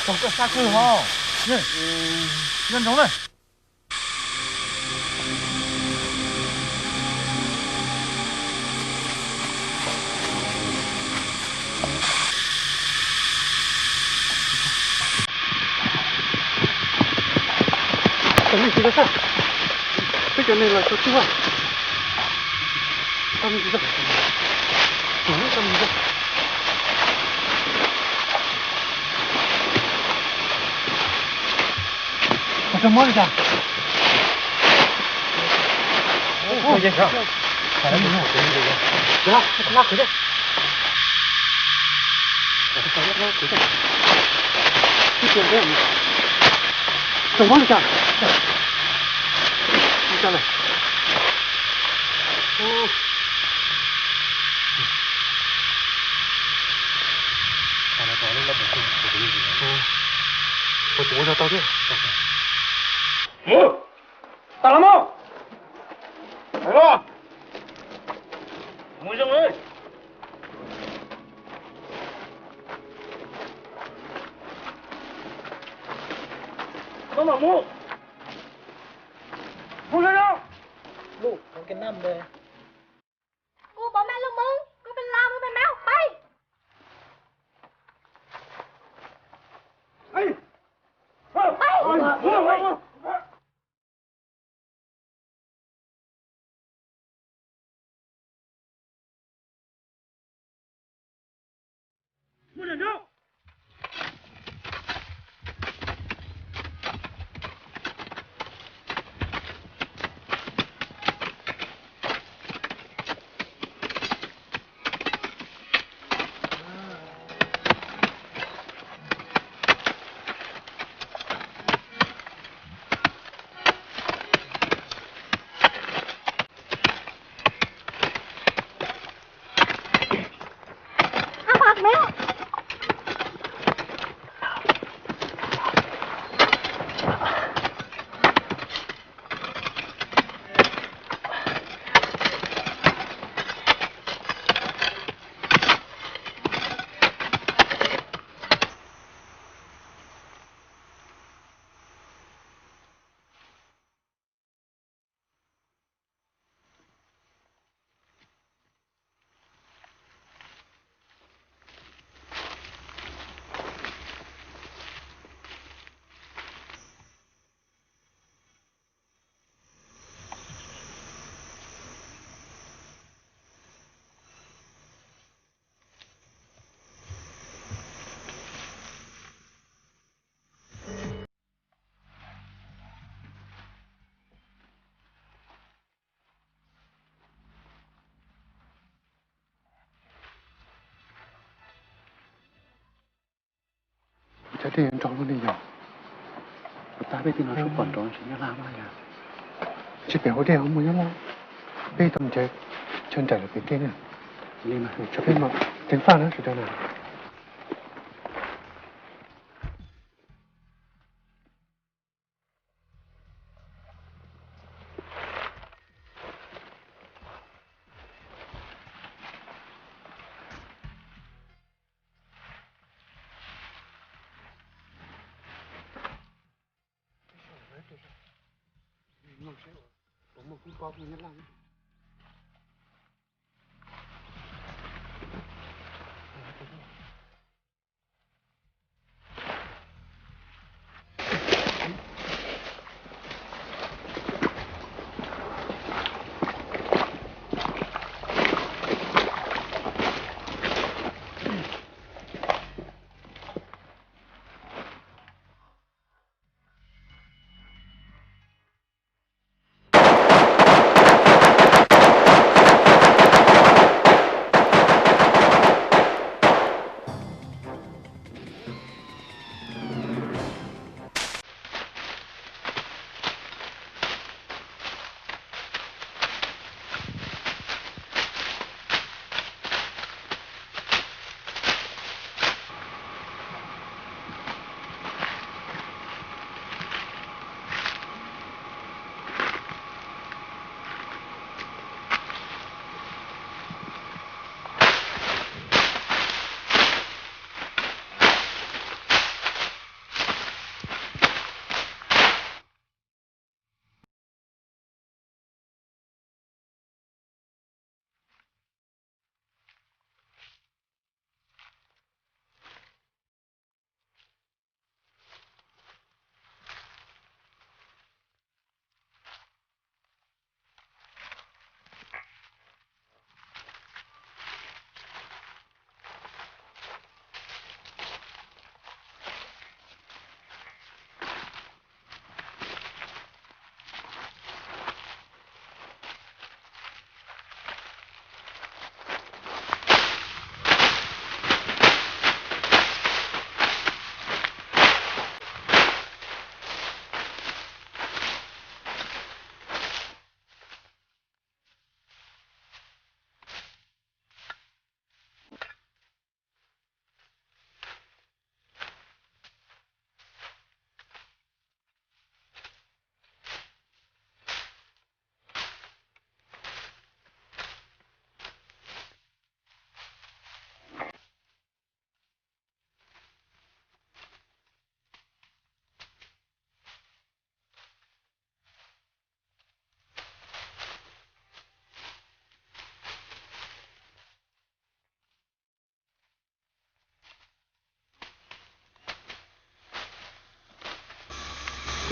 Tau koj xa kawg ho. Nyob ntsoov na. Tau me ntsis tau, peb cov neeg los tau tub a. Tau me ntsis tau, tau me ntsis tau. Ua rau mob li cas? Rau mob li cas? Li cas lawm? Puas ua tau thiab? Mus, tas los mus. Mus zoo. Koj mam mus. Mus zoo zoo. Kuv pom mas lub mub, kuv pes las mus pes mas pais. Dej nrog luaj ne yog, kuv tab peb tij no sub pom nrov tsis Nyab Laj mas yog. Tsis pem hauv dej ho muaj Nyab Laj, peb tau ncav chaw nraim lawm pem dej na. Li mas tso peb mus ceev faj na sawv daws na.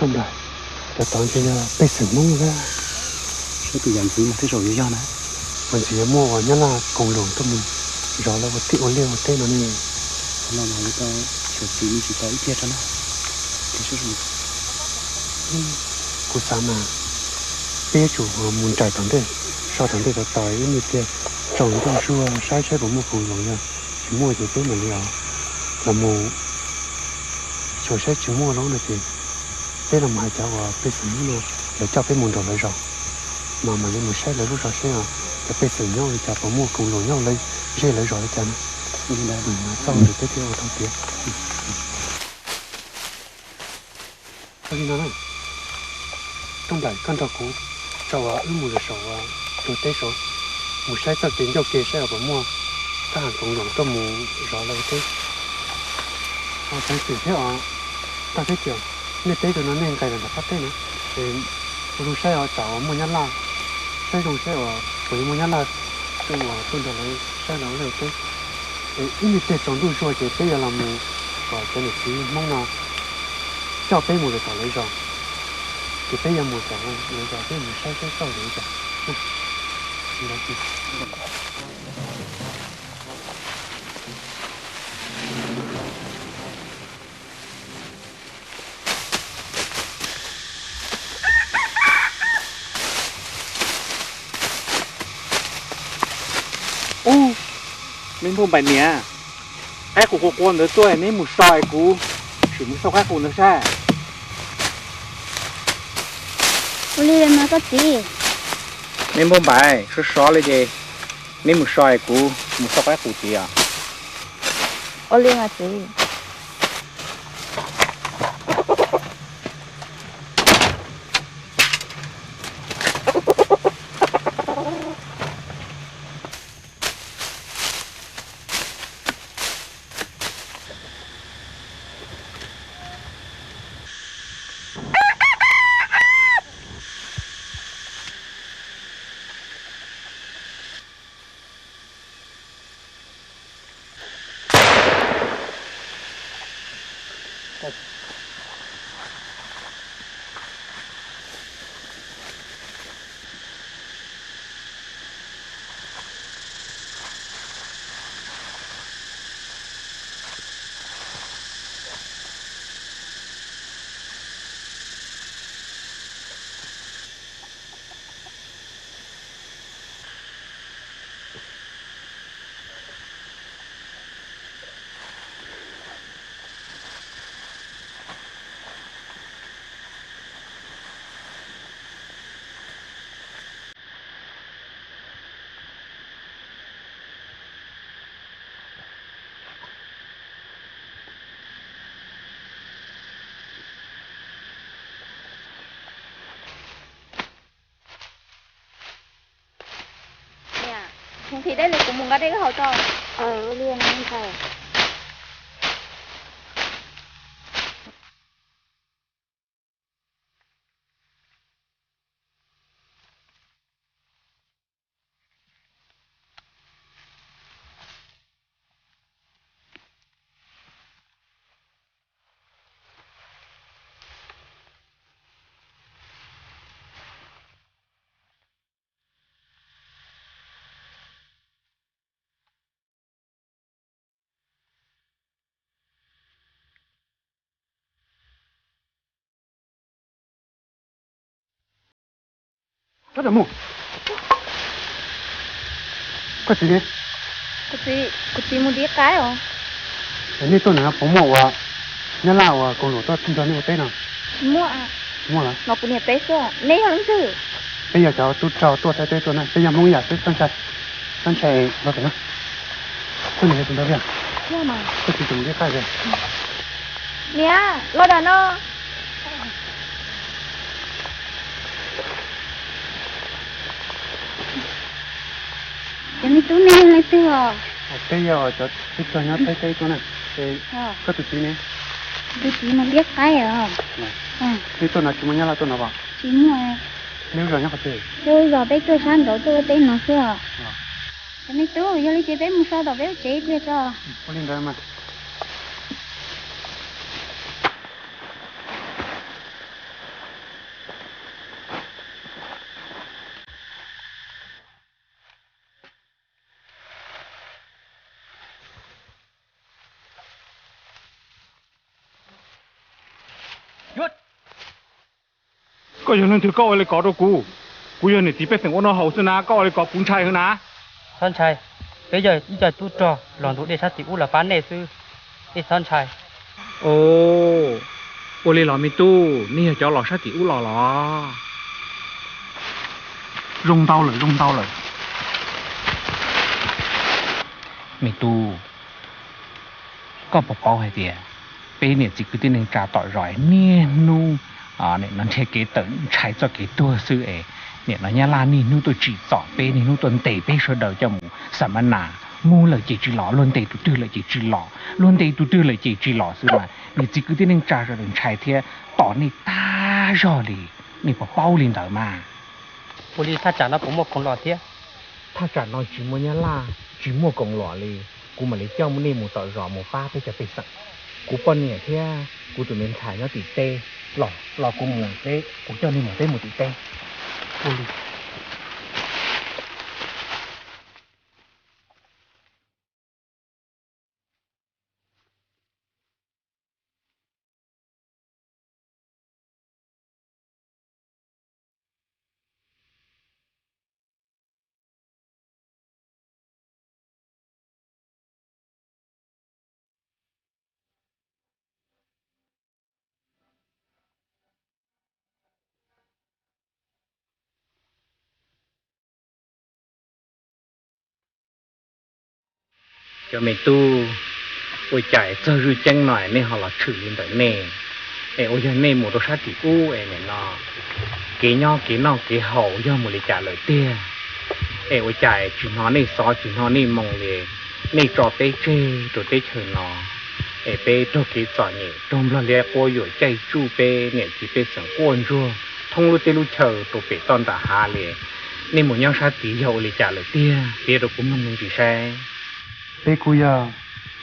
Tuaj npawg, cov tod ces yog pej xeem Hmoob thiab. Saib tus yam ntxwv mas tej zaum yuav yog na. Mas ntxim yog muaj uas Nyab Laj koom lus tuaj mus zov lawv ua teb ua liaj ua teb no ne. Qhov no mas yuav tau xyuam xim me ntsis tau ib pliag tso na. Kuv xav mas peb yuav tsum mus nraim tom ntej, so tom ntej tom tod ib me pliag tsaus ntuj zuag saib saib puas muaj koom lus, yog tsis muaj ces peb mam li os los mus xyuas saib tsis muaj lawm no ces peb los mus hais cov uas pej xeem Hmoob no lawv coj peb mus nraum lawv zos, mas mam li mus saib lawv lub zos seb os cov pej xeem nyob ua li cas, puas muaj koom lus nyob ua lawv zej lawv zos li cas na. Txoj hauj lwm peb thiaj ua tau tiav. Ua li no na, Tooj Nplaim koj nrog kuv tso uas wb mus lawm saum uas tus teb saud, mus saib txoj kev ncauj ke saib uas puas muaj thab ham koom lus tuaj mus zov lawv teb. Peev xwm thiab os, Tag thiab Tiam, nej peb tus no nej nqes los ntawm qab teb na, es ua zoo saib os tsam uas muaj Nyab Laj, saib zoo saib uas puas yuav muaj Nyab Laj tuaj uas tuaj nrog lawv saib lawv ua liaj ua teb. Es ib me pliag tsaus ntuj zuag ces peb yuav los mus kom cov niam txiv Hmoob no coj peb mus lawm tom lawv zos, ces peb yuav mus tom lawv zos peb mus saib saib txoj lawv zos. Ub, me npauj Npaim niam, qaib qus qua qua ntawd tuaj, neb mus so es kuv Sim mus xauj qaib qus ntawd saib. Ua li mas koj txiv. Neb npauj npaim sov sov li ces neb mus so es kuv mus xauj qaib qus tid os. Ua li mas txiv. Niam, kuv nqhis dej los kuv mus nqa dej koj haus tso. Ua li ntawd. Koj txiv ne? Kuv txiv, kuv txiv mus dib qaib os. Es nej tuaj no puas muaj ua nyab laj uas koom luam tuaj nrog nej ua teb no? Tsis muaj. Muaj los? No kuv niam peb xwb. Nej yog leej twg? Peb yog cov tub rog tuaj Thaib teb tuaj na, peb yog Hmoob ib yam xwb, Txhob Ntshai. Txhob Ntshai los tim no. Koj niam tus ntawd thiab? Koj txiv tus mus dib qaib thiab? Niam, los dam no. Cov me tub, nej yog leej twg os? Peb yog cov tub rog nyob Thaib teb tuaj na. Koj tus txiv ne? Tus txiv mus dib qaib os. Nej tuaj no tsis muaj nyab laj tuaj no os? Tsis muaj. Nej lub zos nyob qhov twg? Peb lub zos peb tuaj sab nraud tuaj ua teb no xwb os. Cov me tub, yog li ces peb mus so tom peb lub tsev ib pliag tso. Ua li ntawd mas. Koj yog leej twg, koj ua li ko rau kuv? Kuv yog niam txiv pej xeem ua noj haus xwb na, koj ua li ko kuv ntshai heev na. Txhob ntshai, peb yog ib co tub rog los ntug dej sab tim ub los pab nej xwb, nej txhob ntshai. Ua li los me tub, nej yog cov los sab tim ub los los? Zoo ntau lawm, zoo ntau lawm. Me tub, koj puas paub hais tias peb niam txiv kwv tij neej tsa tom zos niaj hnub no nrhiav kev tawm ntshai txoj kev tuag xwb es, nim no nyab laj niaj hnub tuaj tsim txom peb, niaj hnub tuaj ntes peb sawv daws coj mus xam ma nas, mus lawm ces tsis los, luag ntes tus twg lawm ces tsis los, luag ntes tus twg lawm ces tsis los xwb mas niam txiv kwv tij neej tsa sawv daws ntshai thiab tos nej tag zog li. Nej puas paub li ntawd mas? Ua li thaj tsam no puas muaj koom los thiab? Thaj tsam no tsis muaj nyab laj, tsis muaj koom los li. Kuv mam li coj nej mus tom zos mus pab peb cov pej xeem. Kuv poj niam thiab kuv tus me ntxhais nyob tim teb, los los kuv mus teb, kuv coj nej mus teb, mus tim teb. Ua li. Cov me tub, ua cas txog zwj ceeb no nej ho los tshwm li ntawm nej? Es ua yog nej mus rau sab tim ub es nim no kev nyob kev noj kev haus yog mus li cas lawm tiag? Es ua cas tsis hnov nej xov tsis hnov nej moo li? Nej tso peb tseg rau teb chaws no, es peb raug kev txom nyem raug nplog liab quab yuam caij tsuj peb niam txiv pej xeem quaj ntsuag thoob lub teb lub chaw rau pem toj nram hav li. Nej mus nyob sab tid yog ua li cas lawm tiag? Piav rau kuv mloog me ntsis saib. Peb kuj yog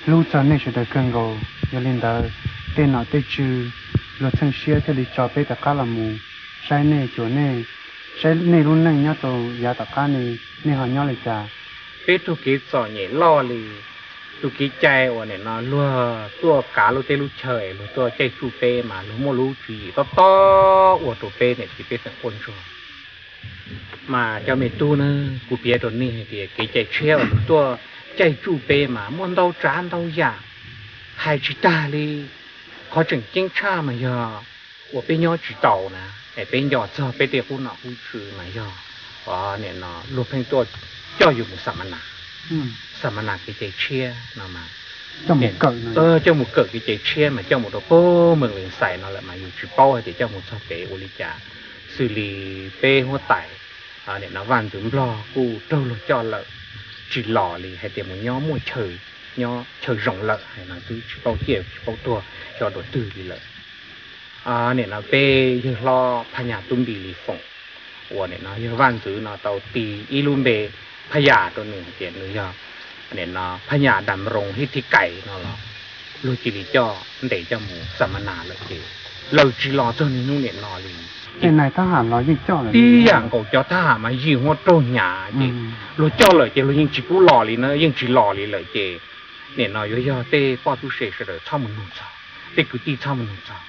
hlub txog nej sawv daws kawg nkaus, yog li ntawd tej nom tej tswv luag txheej siab thiaj li tso peb rov qab los mus saib nej, cuam nej, saib nej lub neej nyob rau yav tom qab ne, nej ho nyob li cas? Peb raug kev txom nyem loj li, tus kev cai uas nim no luag tuaj kav lub teb lub chaw, luag tuaj caij tsuj peb mas luag muaj lub tswv yim tob tob ua rau peb niam txiv pej xeem quaj ntsuag. Mas cov me tub na, kuv piav rau nej hais tias kev cai tshiab uas luag tuaj caij tsuj peb mas muaj ntau tsav ntau yam, hais tsis tag li. Qhov tseem ceeb tshaj mas yog uas peb nyob tsis taus na, es peb nco txog peb tej qub nom qub tswv mas yog, nim no luag pheej tuaj coj yus mus xam ma nas, xam ma nas kev cai tshiab no mas, coj mus kawm kev cai tshiab mas coj mus rau pem Mees Lees Xais no lawm mas yus tsis paub hais tias coj mus txog pem ua li cas. Xws li peb huab tais nim no vaj ntxwv nplog kuj raug luag coj lawm, tsis los li, hais tias mus nyob muaj chaw, nyob chaw zoo lawm hais no xwb, tsis paub ciaj tsis paub tuag xyov dua twg li lawm. Nim no peb yawg hlob Phaj Nyas Tub Npis Lis Foom uas nim no yog vaj ntxwv no tau tis ib lub npe Phaj Yas rau nws hais tias nws yog nim no Phaj Nyas Dam Roos Hib Thib Kais no los luag cia li coj ntes coj mus xam ma nas lawm ces lawv tsis los txog niaj hnub nim no li. Tib yam nkaus cov thab ham mas yim huab raug hnyav ces luag coj lawm ces luag yeej tsis pub los li na, yeej tsis los li lawm ces nim no yuav yog tej poj tub se sawv daws txhob mus nug txog, tej kwv tij txhob mus nug txog.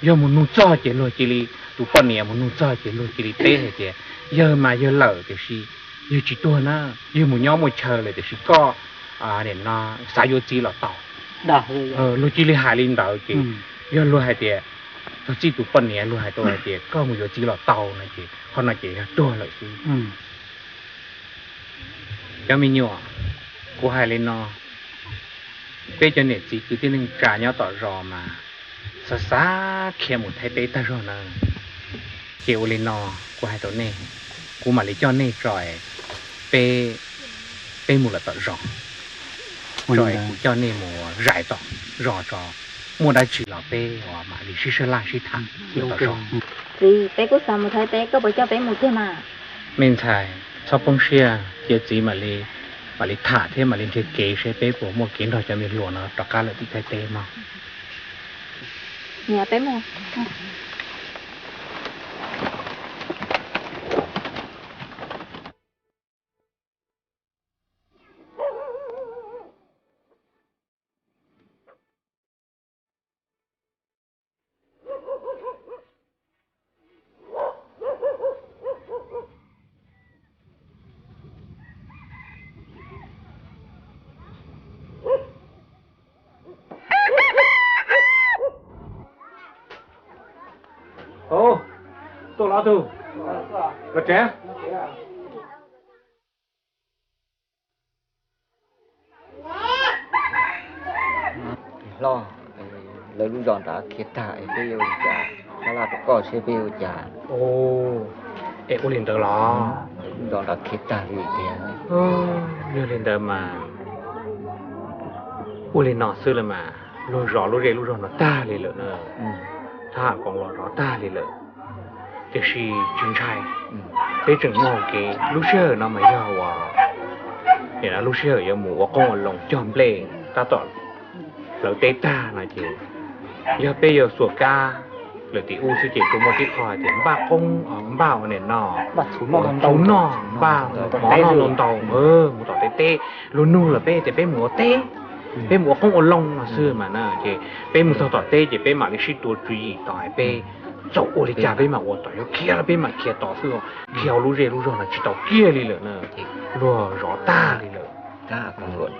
Yog mus nug txog ces luag cia li, tus poj niam mus nug txog ces luag cia li teb hais tias yawg mas yawg lawm tiam sis yawg tsis tuag na, yawg mus nyob muaj chaw lawm tiam sis koj nim no xav yuav txiv los tau. Luag cia li hais li ntawd ces yog luag hais tias, txog txij tus poj niam luag hais tau hais tias koj mus yuav txiv los tau no ces qhov no ces yog tuag lawm xwb. Cov me nyuam, kuv hais li no, peb cov niam txiv kwv tij neej tsa nyob tom zos mas xav xav khiav mus Thaib teb tag zog na. Ces ua li no, kuv hais rau nej, kuv mam li coj nej tso, peb, peb mus lawm tom zos, tso kuv coj nej mus zais tom zos tso, muaj dab tsi los peb mam li sib sab laj sib tham tom zos. Txiv, peb kuj xav mus Thaib teb, koj puas coj peb mus kiag mas? Me ntxhais, txhob poob siab, cia txiv mam li, mam li tham thiab mam li nrhiav kev seb peb puas muaj kev nrog cov me hluas no rov qab lawm tim Thaib teb mog. Niam, peb mus. Tuaj los tug, los tsev. Hlob, lawv lub zos nrad khiav tag es peb yuav ua cas? Sab laj rau koj seb peb yuav ua cas. Es ua li ntawd los? Lub zos nrad khiav tag li tiag. Yog li ntawd mas ua li no xwb lawm mas, luag zov lub zej lub zog no tag li lawm na. Thab ham koom los zov tag li lawm. Tiam sis tsis ntshai, peb tseem muaj hauv kev. Lub sij hawm no mas yog uas nim no lub sij hawm yuav mus ua qoob ua loo cog nplej tab tom hlawv teb tag no ces, yog peb yuav xuas kab lawm tim ub xwb ces tsuas muaj tib qho hais tias npaj qoob, npaj ua nim no, txhuv noj, npaj mov noj ntau ntau mus tom teb teb. Luag nug lawm peb tias peb mus ua teb, peb mus ua qoob ua loo no xwb mas na. Ces peb mus txog tom teb ces peb mam li sib tua tswv yim tos peb txaus ua li cas peb mam ua tos, yuav khiav los peb mam khiav tos xwb, khiav hauv lub zej lub zog no tsis tau kiag li lawm na. Luag zov tag li lawm.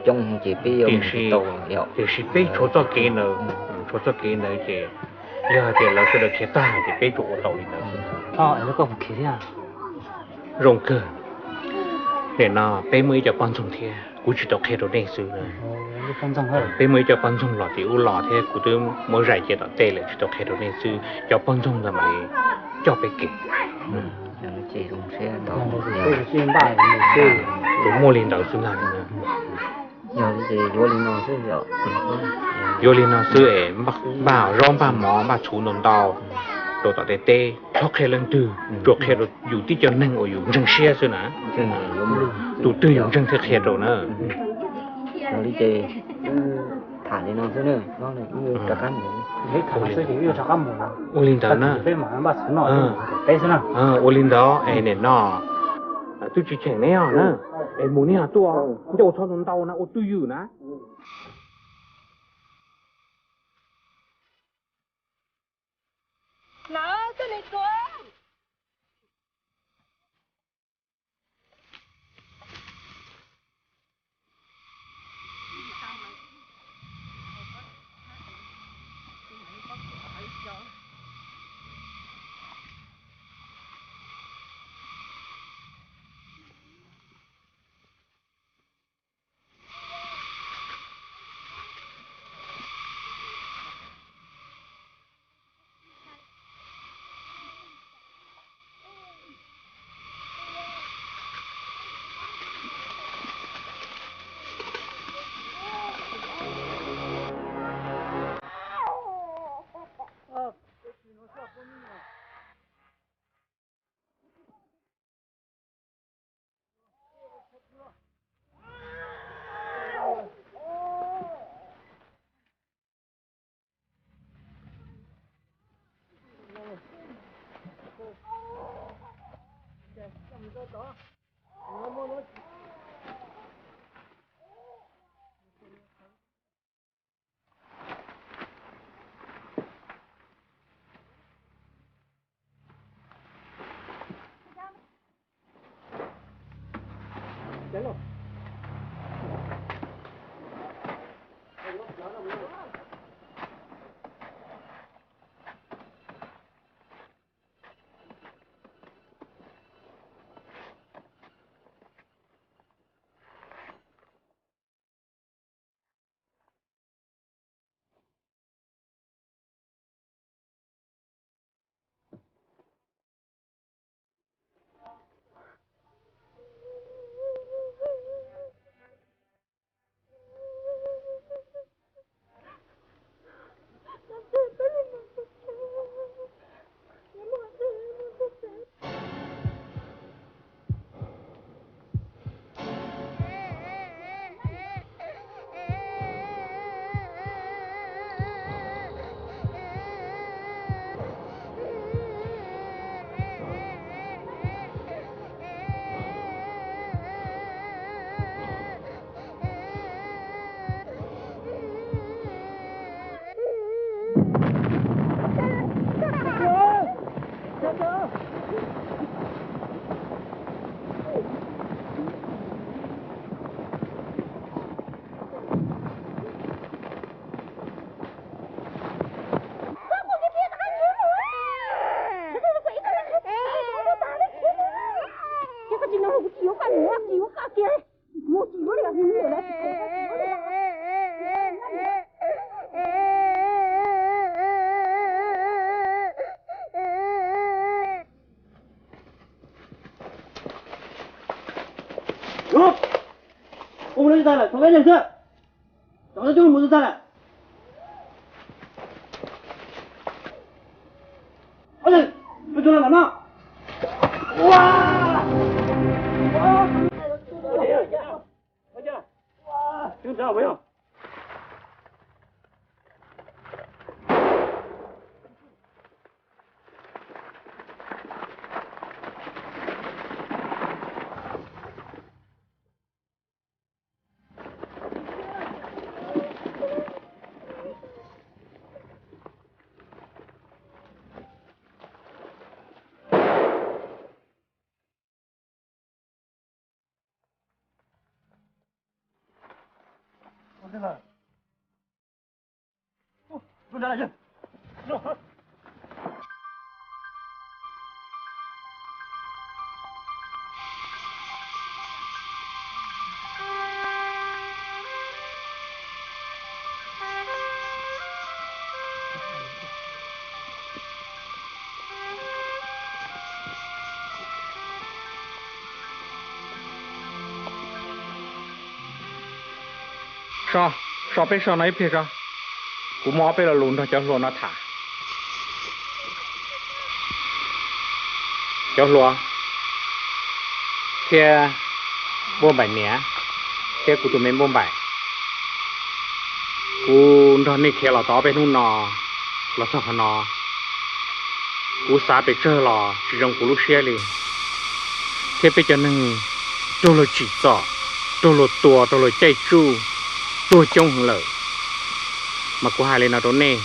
Tiam sis peb tshuav txoj kev ntawd, tshuav txoj kev ntawd ces yog hais tias lawv sawv daws khiav tag ces peb tsuas ua tau li ntawd. Zoo kawg. Nim no peb muaj ib co poj ntxoog thiab. Kuv tsis tau qhia rau nej xwb. Peb muaj ib co poj ntxoog los tim ub los thiab kuv twb muab zais cia tom tej lawm tsis tau qhia rau nej xwb, cov poj ntxoog ntawd mam li coj peb kev. Ces muaj li ntawd xwb ntag. Yuav li no xwb es npaj zaub npaj mov npaj txhuv ntau ntau rau tom tej teb, txhob qhia leej twg, tsuas qhia rau yus tib co neeg uas yus ntseeg siab xwb na. Tus twg yus ntseeg thiaj qhia rau na. Ua li ntawd na. Ua li ntawd es nim no twb tsis cheem neb os na, es mus neb ho tuaj ncauj txhob ntau ntau na, ua twj ywm na. Ua mus no tsis tag lawm, thov peb neeg xwb. Cov no twb mus tag lawm. Ob leeg, peb tuaj no los no. Ua! Ua! Ua! So, so peb so no ib pliag tso. Kuv muaj ob peb lo lus nrog cov hluas no tham. Cov hluas thiab Npauj Npaim niam thiab kuv tus me Npauj Npaim, kuv nrog nej khiav los tau ob peb hnub no los txog qhov no, kuv xav pes tsawg los tsis zoo kuv lub siab li. Thiab peb cov neeg raug luag tsim txom, raug luag tua, raug luag caij tsuj, tuag coob heev lawm. Mas kuv hais li no rau nej,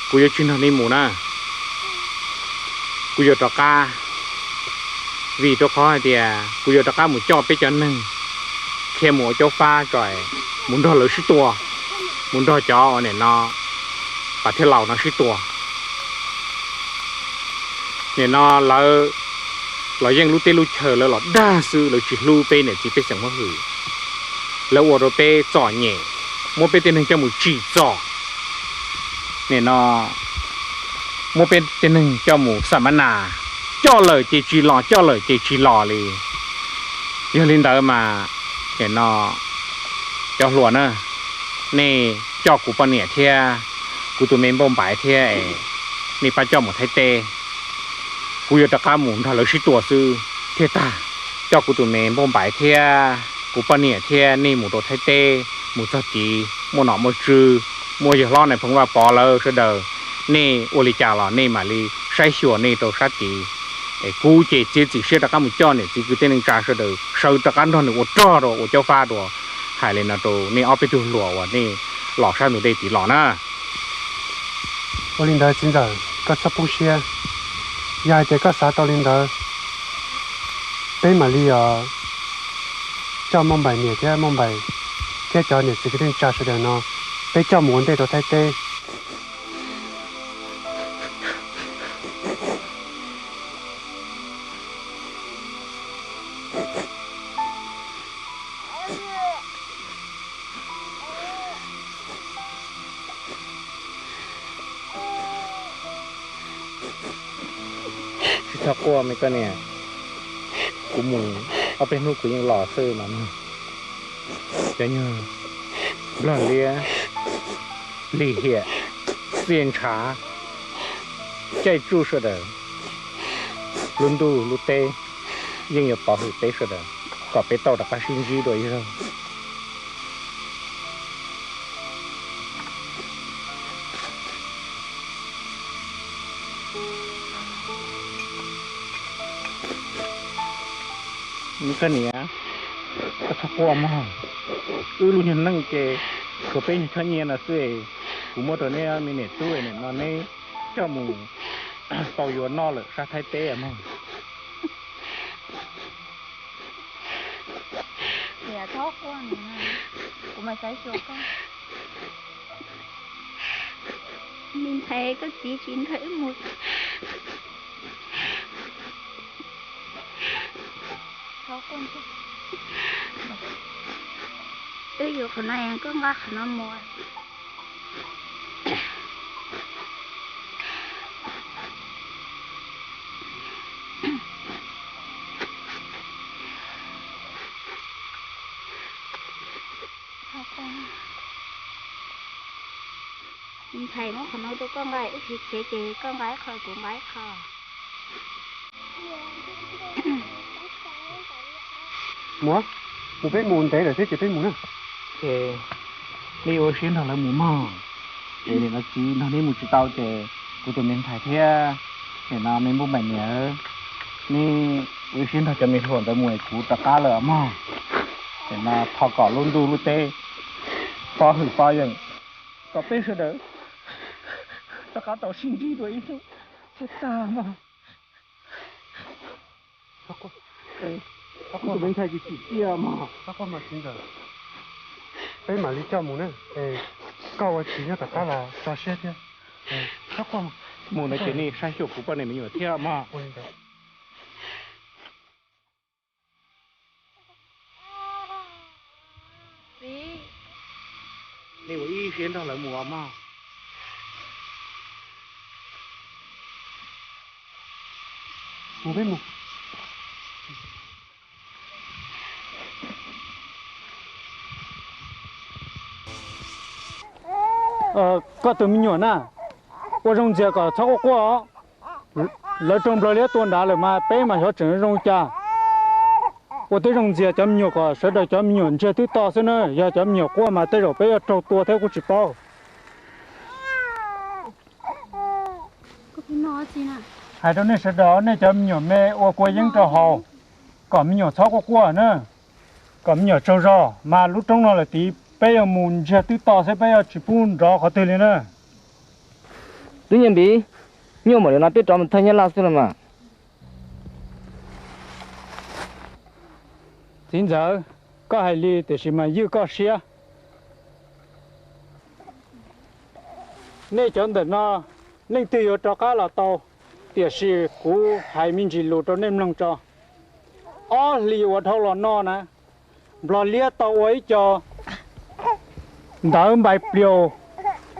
kuv yuav tsis nrog nej mus na. Kuv yuav rov qab, vim rau qhov hais tias kuv yuav rov qab mus coj peb cov neeg khiav mus ua caub fab tso, mus nrog lawv sib tua, mus nrog cov uas nim no pas thiab laus no sib tua. Nim no lawv los yeej lub teb lub chaw lawv los dag xwb, lawv tsis hlub peb niam txiv pej xeem huab hwm. Lawv ua rau peb txom nyem, muab peb tej neeg coj mus tsim txom. Nim no muab peb tej neeg coj mus xam ma nas, coj lawm ces tsis los, coj lawm ces tsis los li. Yog li ntawd mas, nim no cov hluas na, nej coj kuv poj niam thiab kuv tus me Npauj Npaim thiab es nej pab coj mus Thaib teb. Kuv yuav rov qab mus nrog lawv sib tua xwb thiaj tag. Coj kuv tus me Npauj Npaim thiab kuv poj niam thiab nej mus rau Thaib teb, mus txog tid muaj nom muaj tswv, muaj yawg hlob nais phoo Vaj Pov lawv sawv daws, nej ua li cas los nej mam li saib xyuas nej rau sab tid. Es kuv ces txiav txim siab rov qab mus coj niam txiv kwv tij neej tsa sawv daws sawv rov qab nrog nws ua rog rau ua caub fab dua. Hais li no rau nej ob peb tug hluas uas nej los sab ntug dej tid los na. Ua li ntawd txiv ntxawm, koj txhob poob siab. Yog hais tias koj xav tau li ntawd, peb mam li os coj Npauj Npaim niam thiab Npauj Npaim thiab cov niam txiv kwv tij neej tsa sawv daws no, peb coj mus ua ntej rau Thaib teb. Tsis txhob quaj me koj niam, kuv mus ob peb hnub kuv yeej los xwb mas mog. Cov nyuag nplog liab, lim hiam, txiaj ntshav, caij tsuj sawv daws, lub ntuj lub teb yeej yuav pov hwm peb sawv daws kom peb tau rov qab sib ntsib dua ib zaug. Koj niam, koj txhob quaj mog. Wb lub nyuag neej ces tshuav peb nyuag choj nyiaj no xwb. Kuv muab rau neb me niam tub nim no neb coj mus tau yuav noj lawm sab Thaib teb mog. Niam txhob quaj, kuv mam saib xyuas koj. Me ntxhais, koj txiv tsis nrog wb mus. Wb yuav qhov no, koj nqa qhov no mus. Ntxhais, muab qhov no rau koj nqa, wb khiav khiav ces koj nqa ib qho kuv nqa ib qho. Mus, mus peb mus ntev lawm thiab ces peb mus na. Ces nej ua siab nrog lawv mus mog. Ces nim no txiv nrog neb mus tsis tau ces kuv tus me ntxhais thiab nim no me npauj npaim niam, neb ua siab nrog cov me hluas ntawd mus es kuv rov qab lawm mog. Nim no thov kom lub ntuj lub teb pov hwm pov yeem kom peb sawv daws rov qab tau sib ntsib dua ib zaug thiaj tag mog. Tus me ntxhais tsis tsim txiaj mog. Peb mam li coj mus na. Koj ua txiv nyob tom qab los tso siab thiab. Mus no ces nej saib xyuas kuv poj niam me nyuam thiab mog. Nej ua ib siab nrog lawv mus mog. Mus peb mus. Koj tus me nyuam na, ua zoo ntxias kom txhob quaj quaj os. Lawv raug nplog liab tua nrad lawm mas peb mas xyov tseem zoo cas. Ua tib zoo ntxias cov me nyuam kom sawv daws cov me nyuam ntsiag twb to xwb na, yog cov me nyuam quaj mas tej zaum peb yuav raug tua thiab kuj tsis paub. Hais rau nej sawv daws, nej cov me nyuam me ua kua yeeb rau haus, kom me nyuam txhob quaj quaj na, kom me nyuam tsaug zog. Mas lub roob no lawm tid peb yuav mus ntsiag twb to xwb, peb yuav tsis pub nrov qhov twg li na. Tub Nyiaj Npiv, nyuaj npaum li no peb rov mus thawj Nyab Laj xwb los mas. Txiv ntxawm, koj hais li tiam sis mas ywj koj siab. Nej cov ntawm no leej twg yuav rov qab los tau, tiam sis kuv hais me ntsis lus rau nej mloog tso. Ob hlis uas dhau los no na, nplog liab tau ua ib co ntawv npais pliaus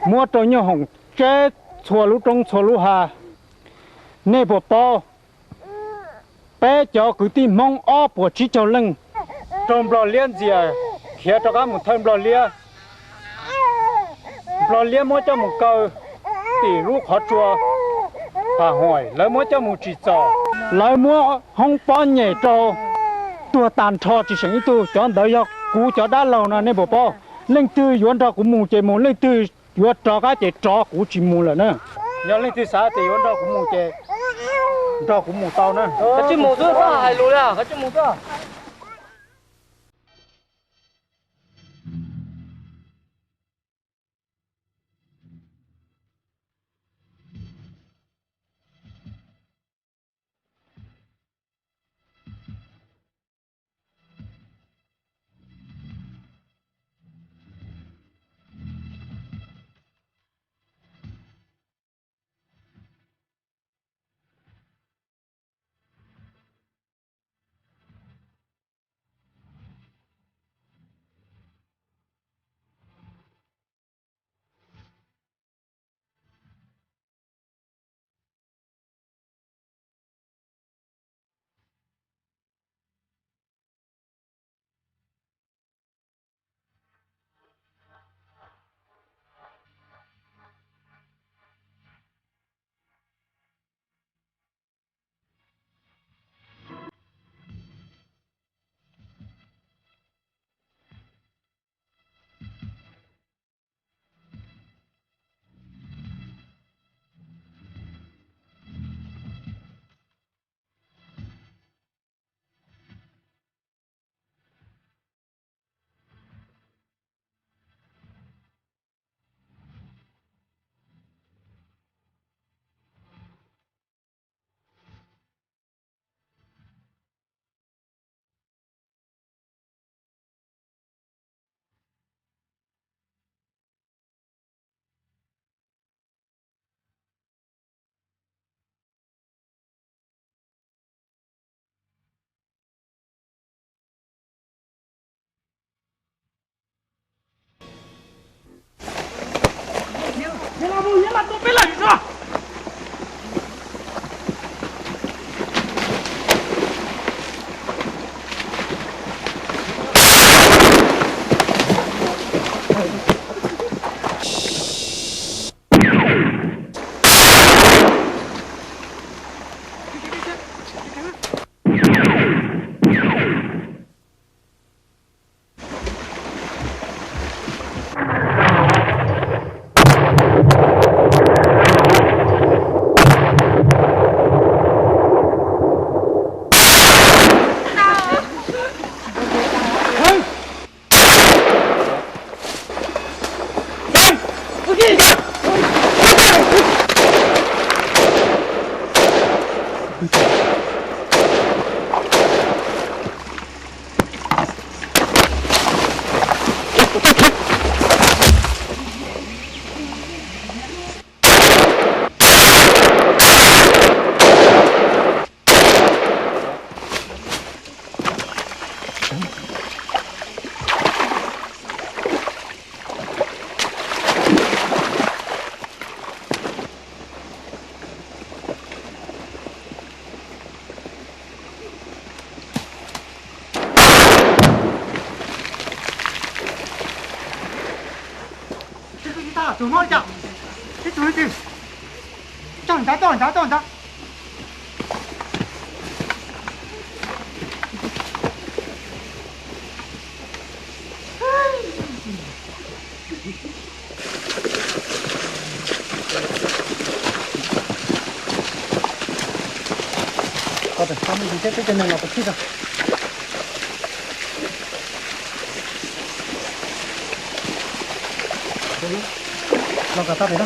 muab rau nyoob hoom tseb txhua lub roob txhua lub hav. Nej puas paub, peb cov kwv tij Hmoob ob puas tsib caug leej raug nplog liab ntxias khiav rov qab mus thawj nplog liab. Nplog liab muab coj mus kaw tim lub qhov tsua Pham Huaim, lawv muab coj mus tsim txom, lawv muab hoob pob nyem rau tuag tag nrho tsis seem ib tug. Cov ntawd yog kuv cov dab laug no, nej puas paub? Leej twg yuav nrog kuv mus ces mus, leej twg yuav rov qab ces rov, kuv tsis mus lawm na. Yog leej twg xav tias yuav nrog kuv mus ces nrog kuv mus tau na. Koj tsis mus xwb, koj hais lus li, koj tsis mus xwb. Tus no cas, ib tug ib tug, toj nrad, toj nrad, toj nrad. Los kom tau pem no.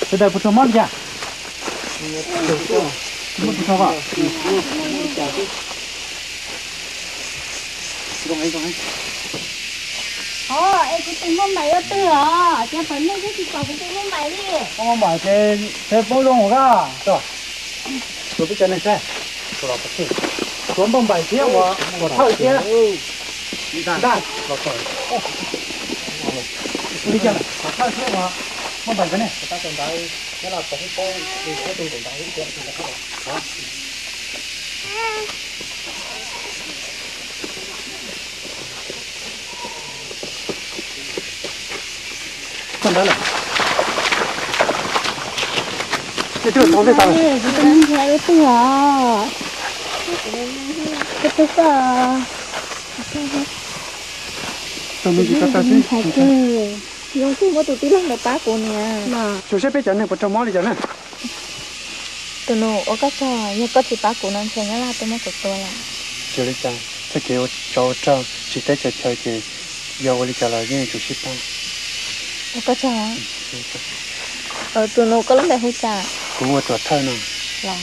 Sawv daws puas raug mob li cas? Muaj tus raug os? Os, es kuv tus npauj npaim ua twg os? Cas thaum nej twb tsis pom kuv tus npauj npaim li. Koj npauj npaim ces peb paub zoo os. Tuaj, peb cov neeg saib, tuav npauj npaim thiab uas tuam thawj thiab ntaj, li cas tuam thawj thiab uas npauj npaim nkawd ne. Koj ntawd lawm. Nej twb los tau tej tas lawm. Kuv tus npauj npaim ua twg os? Koj twg koj? Tus me ntsis ko taw xwb. Zoo kawg muab tus tij laug ntawd pab kuv niam. Xyov seb peb cov neeg puas raug mob li cas na. Tus nus, ua koj tsaug, yog koj tsis pab kuv no ntshe nyab laj twb muab kuv tua lawm. Tsis ua li cas, txoj kev ua tsov ua rog tsis teb tsis chaw ces yog ua li cas los yeej yuav tsum sib pab. Ua koj tsaug. Tus nus, koj lub npe hu cas? Kuv hu ua Tuam Thawj no. Los.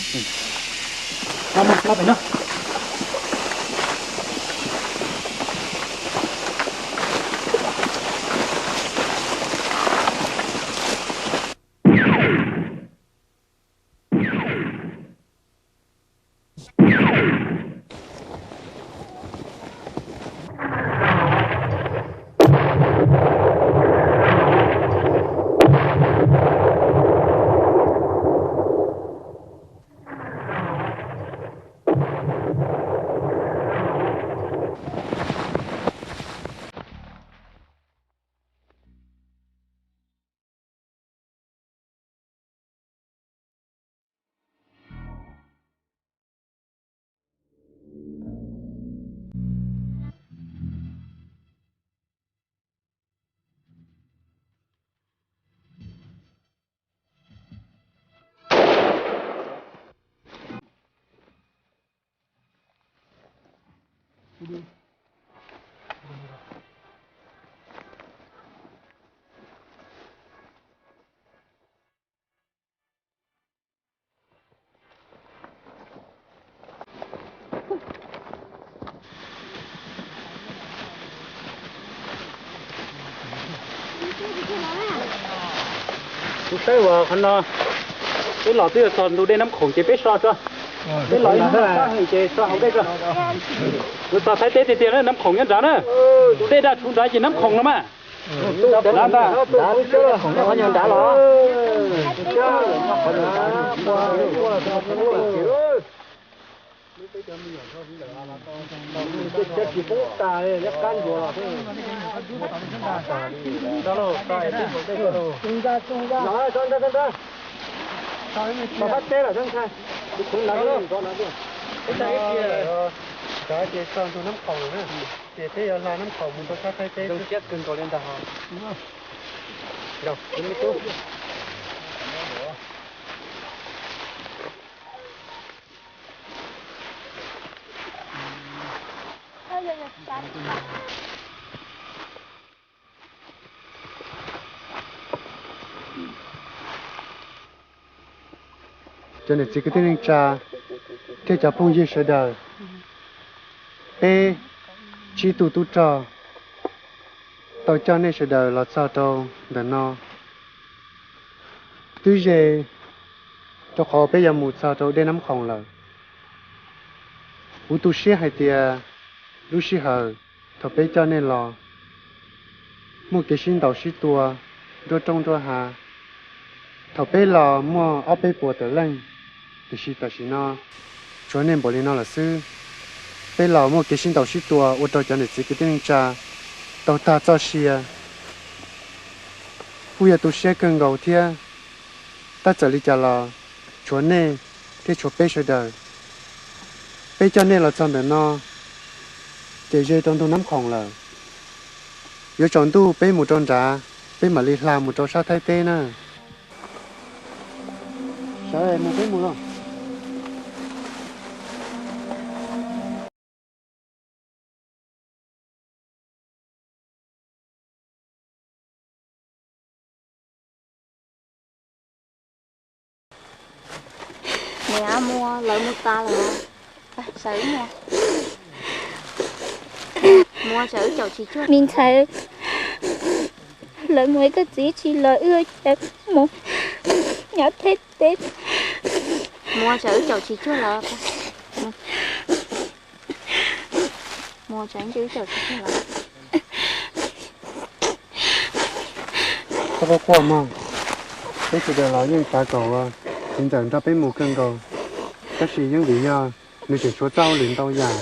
Kuv saib uas qhov no peb los twb yuav txog ntu dej Nab Khoom ces peb so tso. Peb los ib hnub no sab heev ces so hauv dej tso. Yuav txog Thaib teb tiag tiag na, Nab Khoom nyob nrad na. Tus dej daj tshuv nrad ces Nab Khoom no mas. Nrad ntag. Tau Thaib teb lawm, peb tau ib tiag, ces txog ntu Nab Khoom lawm na, ces peb yuav hla Nab Khoom mus rau sab Thaib teb. Zoo siab kawg nkaus li ntag. Cov niam txiv kwv tij neej tsa thiab cov phooj ywg sawv daws, peb tsib tug tub rog tau coj nej sawv daws los txog rau ntawm no. Twb ze rau qhov peb yuav mus txog rau dej Nab Khoom lawm. Kuv tu siab hais tias lub sij hawm thaum peb coj nej los muaj kev sib ntaus sib tua nruab roob nruab hav. Thaum peb los muaj ob peb puas tawm leej, tiam sis tam sim no Tshuav nej npaum li no lawm xwb, peb los muaj kev sib ntaus sib tua ua rau cov niam txiv kwv tij neej tsa tau tag txoj sia. Kuj yog tu siab kawg nkaus thiab. Tab txawm li cas los tshuav nej thiab tshuav peb sawv daws. Peb coj nej los txog ntawm no ces ze rau ntug Nab Khoom lawm. Yuav tsaus ntuj peb mus rau nrad, peb mam li hla mus rau sab Thaib teb na. Sawv mus peb mus los. Niam, Muas lawv mus tas lawm. Sawv mus. Muas, sawv caum tsis cuag. Me ntxhais, lawv mus, koj txiv tsis los wb ua cas mus nyob Thaib teb. Muas, sawv caum tsis cuag lawm. Muas, sawv caum tsis cuag lawm. Koj txhob quaj mog. Peb sawv daws los yeej xav kom txiv ntxawm nrog peb mus kawg nkaus, tab sis yeej vim yog nws tseem tshuav txoj hauj lwm ntau yam.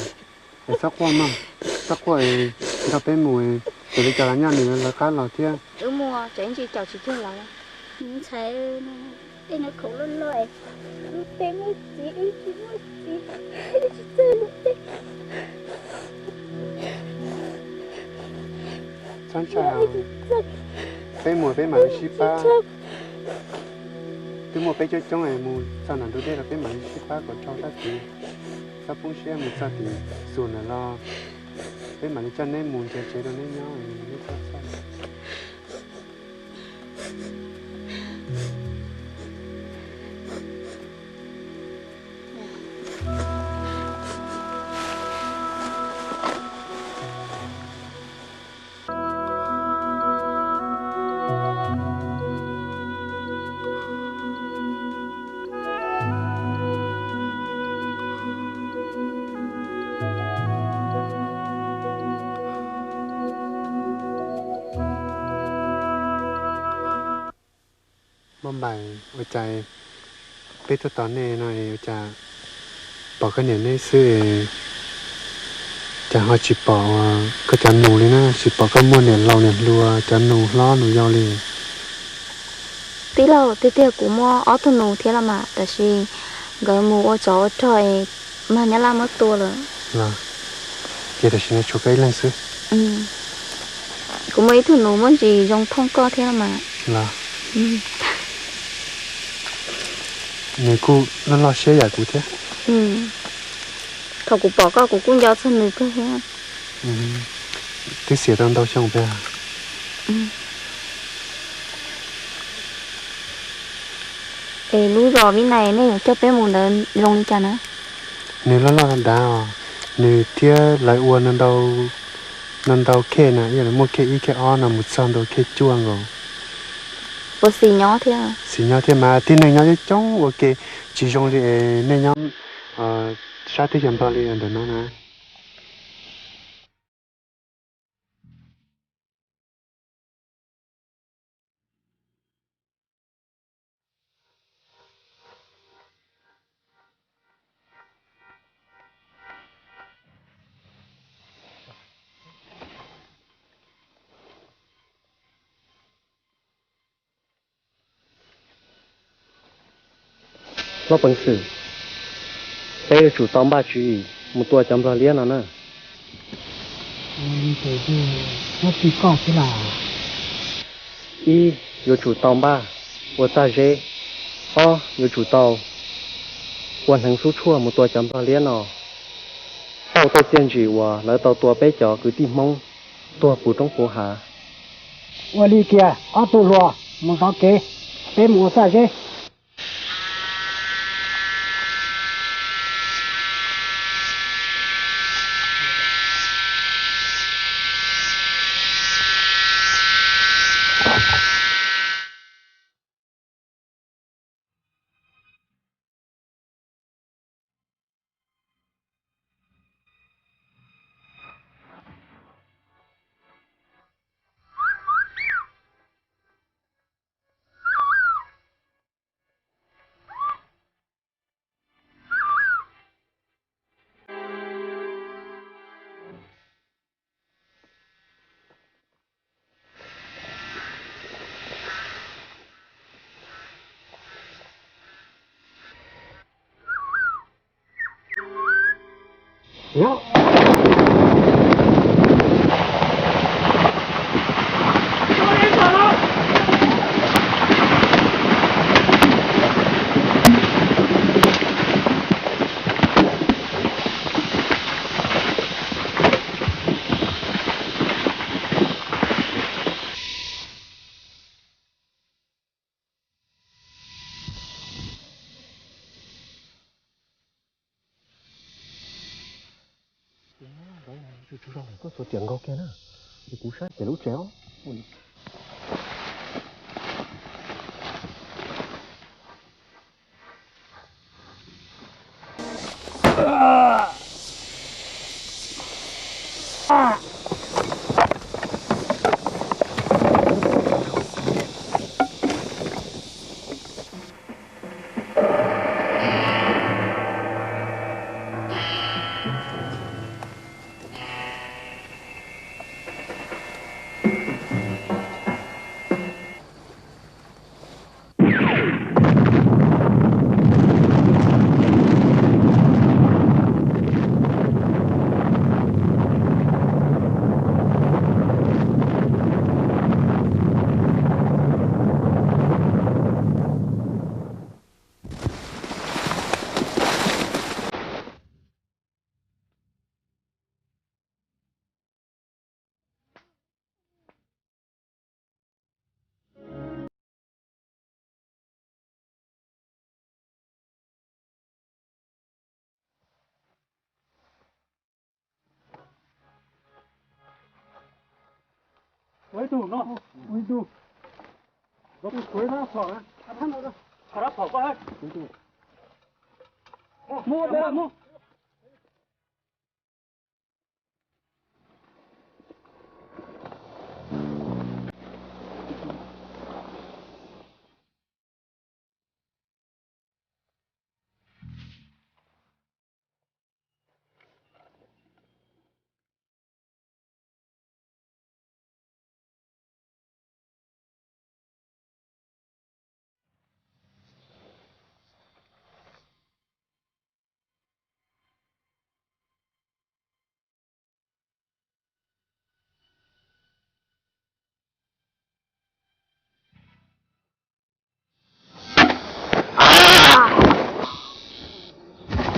Es txhob quaj mog, txhob quaj, nrog peb mus, txawm li cas los nyob nws lawv qab los thiab. Wb mus, tseem tsis caum tsis cuag lawm. Ntxhais, tej no khoom loj loj, wb peb muaj txiv, wb tsis muaj txiv, wb tsis txawj lus tej. Txhob ntshai, peb mus peb mam li sib pab. Twb muaj peb coob coob es mus txog nram ntug dej los peb mam li sib pab kom raug sab tid. Txhob poob siab, mus txog tim xus ntawm los peb mam li coj neb mus nrhiav tsev rau neb nyob, neb txhob txhawj. Npauj Npaim, ua cas peb tuaj tos nej no ua cas pom koj niam neb xwb, cas ho tsis pom koj cov nus li na, tsis pom koj muaj niam laus niam hluas cov nus hlob nus yau li? Tij laug, tiag tiag kuv muaj ob tug nus thiab los mas, tab sis nkawd mus ua tsov ua rog es mag nyab laj muab tua lawm. Los, ces tam sim no tshuav koj ib leeg xwb. Kuv muaj ib tug nus muaj ntsis zoo thooj koj thiab los mas. Los, nws kuj loj loj siab yam kuv thiab. Thaum kuv pom koj kuv kuj nco txog nws kawg thiab. Twb xiam tau ntau xyoo thiab. Es lub zos Vib Nais nej yuav coj peb mus ntawd zoo li cas na? Nws loj loj dav dav os, nws thiab lawv ua ntau ntau khej na, ib yam li muaj khej ib khej ob no mus txog ntua khej cuaj nkaus. Ua xis nyob thiab. Xis nyob thiab mas tib neeg nyob coob coob ua ke, tsis zoo li nej nyob sab teb chaws Nplog li ntawm no na. Hlob peev xwm, peb yuav tsum tau npaj tswv yim mus tua cov nplog liab no na. Ib, yuav tsum tau npaj ua txaj zeb. Ob, yuav tsum tau ua hneev xub tshuaj mus tua cov nplog liab no, pauj tej txiaj ntsim uas lawv tau tua peb cov kwv tij Hmoob tuag puv roob puv hav. Ua li kiag, ob tug hluas mus zov kev, peb mus ua txaj zeb. Koj txhua tiam nkaug kiag na, kuv saib pem lub tsev os. Ua ib tug no, ua ib tug. Ua tus kuv rab phom na, rab phom na. Rab phom koj. Mus, mus, mus.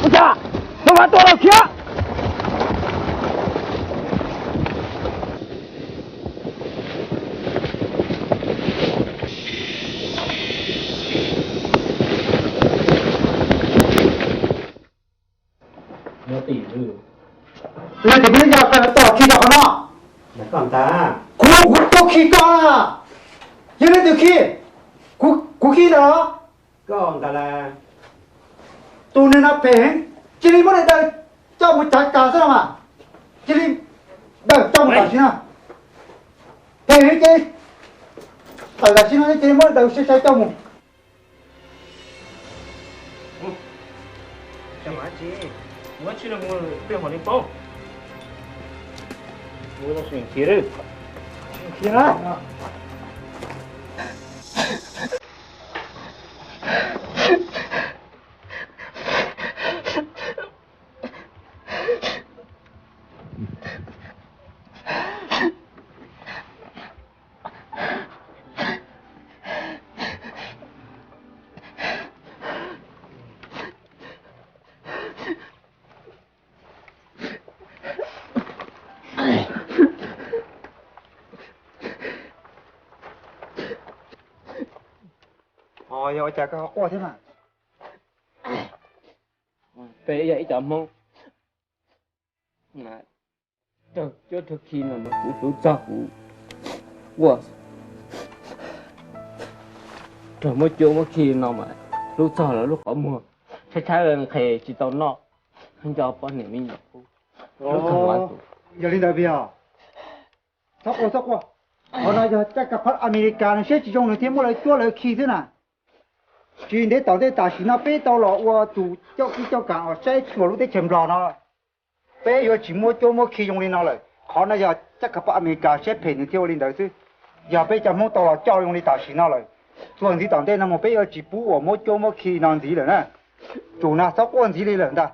Ua cas, no mas tua lawm thiab. Leej twg pheej yog koj tos khi rau qhov no? Kuv, kuv tuaj khi koj na. Yog leej twg khi? Kuv, kuv khi ntag los? Koj ntag las. Tus neeg no phem heev, cia li muab daws coj mus tsav kas xwb los mas. Cia li daws coj mus tam sim no. Phem heev ces tawm tam sim no cia li muab daws sai sai coj mus. Ho yog ua cas koj ho quaj thiab mas? Peb yog ib cov Hmoob raug cuab raug khi no mas kuv hlub txog kuv quaj, raug muab cuab muab khi no mas hlub txog lawv lub qhov muag, tshaib tshaib nqhis tsis tau noj, nco poj niam me nyuam qub. Yog li ntawd Vij, txhob quaj txhob quaj, qhov no yog caj kas phab Amelikas no siab tsis zoo nws thiaj muab lawv cuab lawv khi xwb na. Tsis ntev tom ntej tam sim no peb tau los ua tus coj kwv coj kam uas saib xyuas lub teb chaws Nplog no, peb yuav tsis muab cuab muab khi zoo li no lawm. Qhov no yog caj kas phab Amelikas siab phem nws thiaj ua li ntawd xwb. Yog peb cov Hmoob tau los coj zoo li tam sim no lawm, txuas ntxiv tom ntej no mus peb yuav tsis pub uas muab cuab muab khi no ntxiv lawm na. Tsum na, txhob quaj ntxiv li lawm ntag.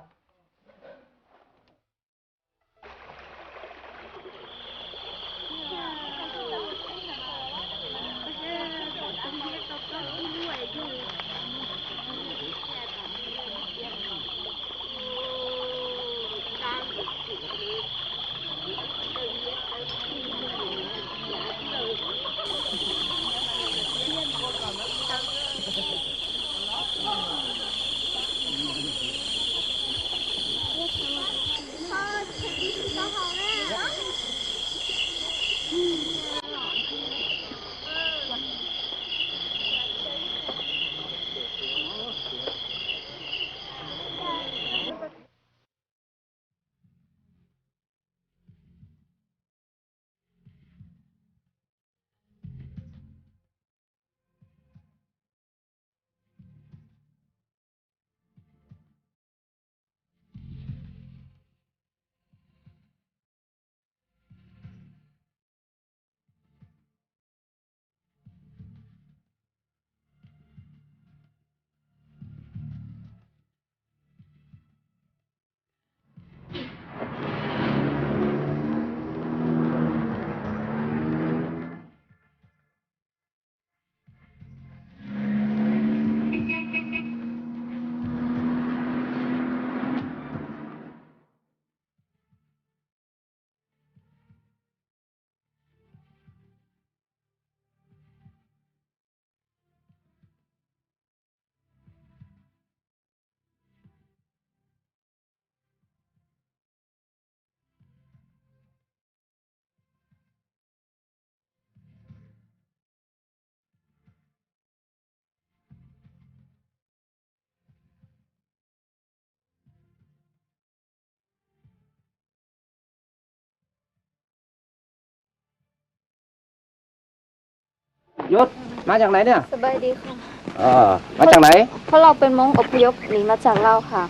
หยุด มาจากไหนเนี่ย สบายดีค่ะ อ๋อ มาจากไหน พวกเราเป็นม้งอพยพหนีมาจากลาวค่ะ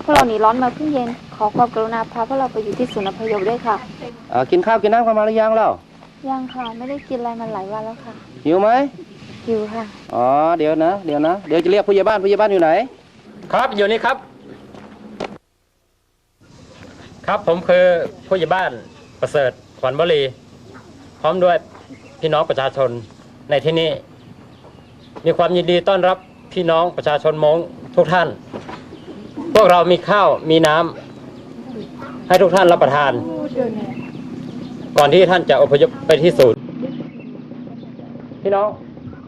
พวกเราหนีร้อนมาเพิ่งเย็น ขอความกรุณาพาพวกเราไปอยู่ที่ศูนย์อพยพด้วยค่ะ เอ่อ กินข้าวกินน้ำกันมาหรือยังเล่า ยังค่ะ ไม่ได้กินอะไรมาหลายวันแล้วค่ะ หิวไหม หิวค่ะ อ๋อ เดี๋ยวนะ เดี๋ยวนะ เดี๋ยวจะเรียกผู้ใหญ่บ้าน ผู้ใหญ่บ้านอยู่ไหน ครับ อยู่นี่ครับ ครับ ผมคือผู้ใหญ่บ้านประเสริฐ ขวัญวลี พร้อมด้วยพี่น้องประชาชนในที่นี่ มีความยินดีต้อนรับพี่น้องประชาชนม้งทุกท่าน พวกเรามีข้าวมีน้ำให้ทุกท่านรับประทาน ก่อนที่ท่านจะอพยพไปที่ศูนย์ พี่น้อง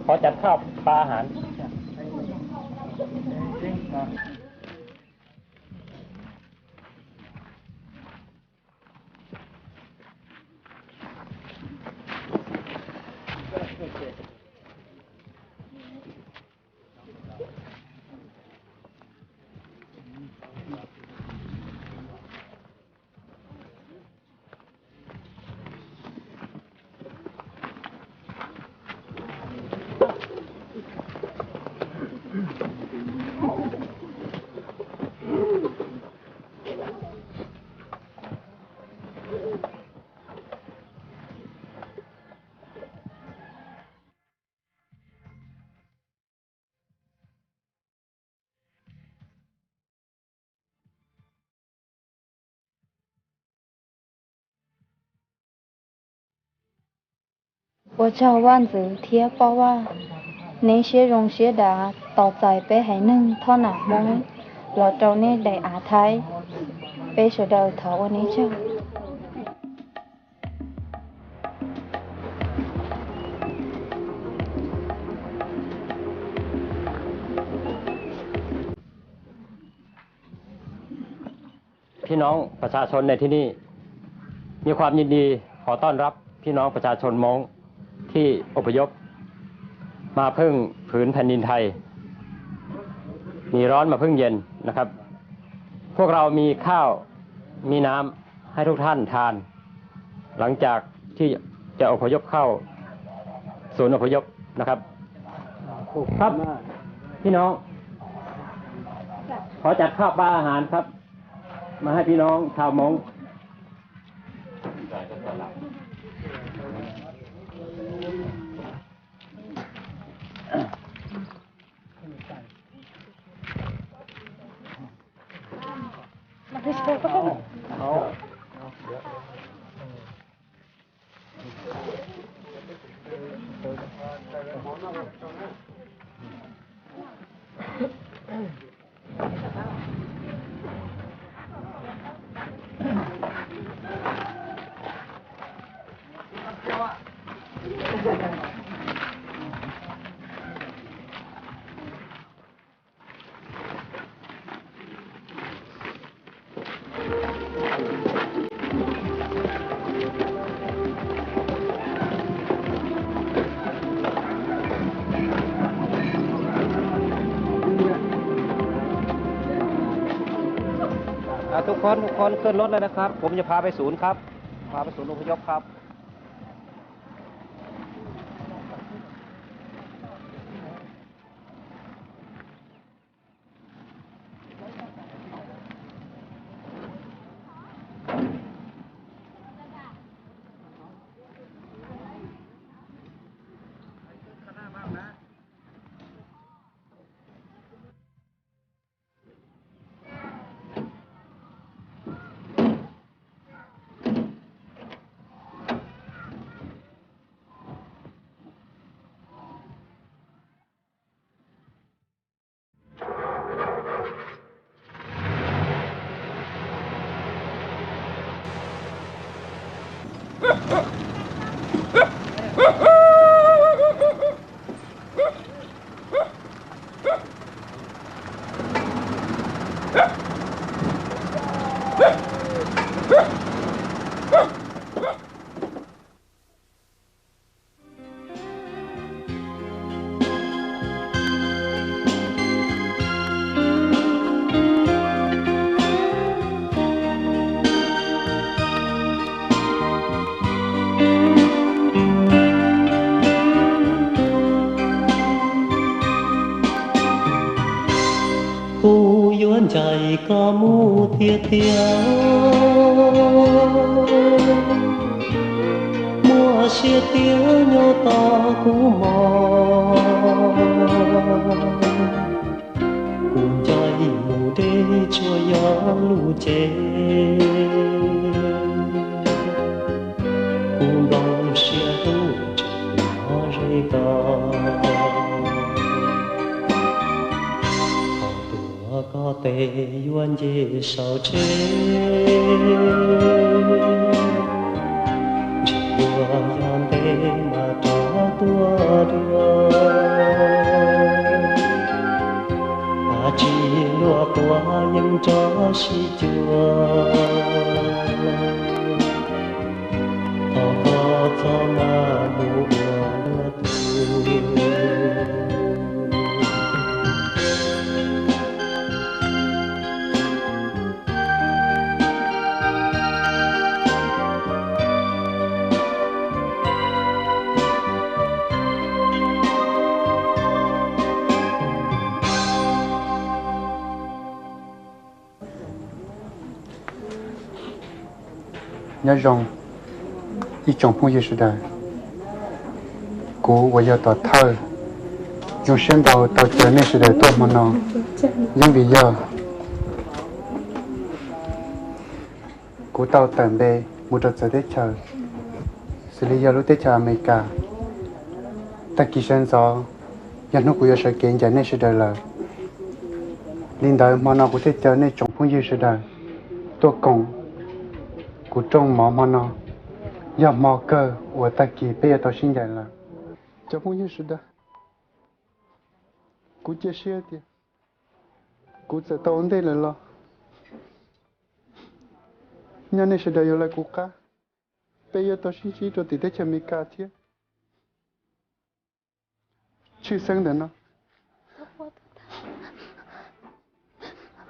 ขอจัดข้าวปลาอาหาร Ua tsaug Vaj Ntxwv thiab Poj Vaj, neb siab zoo siab dav tos txais peb haiv neeg Thoj Nam Hmoob los rau nej daim av Thaib. Peb sawv daws thov ua neb tsaug.พี่น้องประชาชนในที่นี่ มีความยินดีขอต้อนรับพี่น้องประชาชนม้งที่อพยพมาพึ่งผืนแผ่นดินไทย หนีร้อนมาพึ่งเย็นนะครับ พวกเรามีข้าวมีน้ำให้ทุกท่านทาน หลังจากที่จะอพยพเข้าศูนย์อพยพนะครับ ครับ พี่น้อง ขอจัดข้าวปลาอาหารครับ มาให้พี่น้องชาวมงค์ อ่ะ ทุกคน ทุกคนขึ้นรถเลยนะครับ ผมจะพาไปศูนย์ครับ พาไปศูนย์อพยพครับ Tso mus tiag tiag, muaj siab tiag nyob tos kuv mog. Kuv nco ib mus deb tsuas yog lub cev, kuv nplooj siab hlub tseem nyob ze koj. Thaum tuag koj tes yuav nce saum tsev, ntshe yuav yog ntev mas rov tuaj dua. Dab tsi luaj quav yeej rov sib cuag, thov koj txhob maj mus ua luaj tus. Nyob zoo ib tsoom phooj ywg sawv daws, kuv uas yog Tom Thawj zoo siab ntau tau caw nej sawv daws tuaj hmo no, yeej vim yog kuv tau tawm npe mus rau txawv teb chaws, xws li yog lub teb chaws Amelikas. Tag kis sawv ntxov yog hnub kuv yuav sawv kev ncaim nej sawv daws lawm. Li ntawd hmo no kuv thiaj caw nej tsoom phooj ywg sawv daws tuaj koom kuv rooj mov hmo no. Yog hmo kawg uas tag kis peb yuav tau sib ncaim lawm. Cov phooj ywg sawv daws, kuv cia siab tias kuv txawm tau ua ntej lawm los, nyob nej sawv daws yuav lawv kuv qab, peb yuav tau sib ntsib rau tim teb chaws Amelikas thiab. Tshwj xeeb ntawm no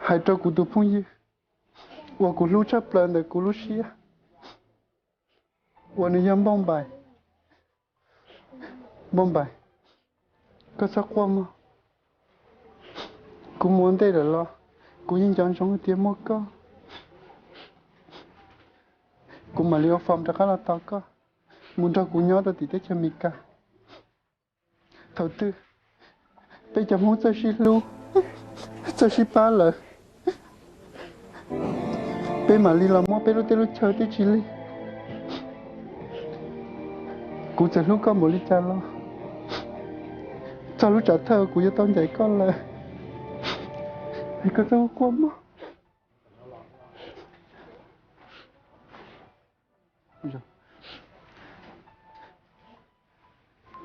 hais rau kuv tus phooj ywg uas kuv hlub tshaj plaws ntawm kuv lub siab, uas nws yog Npauj Npaim. Npauj Npaim, koj txhob quaj mog. Kuv mus ua ntej lawm los kuv yeej nco ntsoov hais tias muaj koj, kuv mam li ua fom rov qab los tos koj mus nrog kuv nyob rau tim teb chaws Amelikas. Thaum twg peb cov Hmoob txawj sib hlub, txawj sib pab lawm, peb mam li los muab peb lub teb lub chaw twb tsis lig. Kuv txawm hlub koj npaum li cas los, txog lub tsam thawj kuv yuav tau ncaim koj lawm. Es koj txhob quaj mog.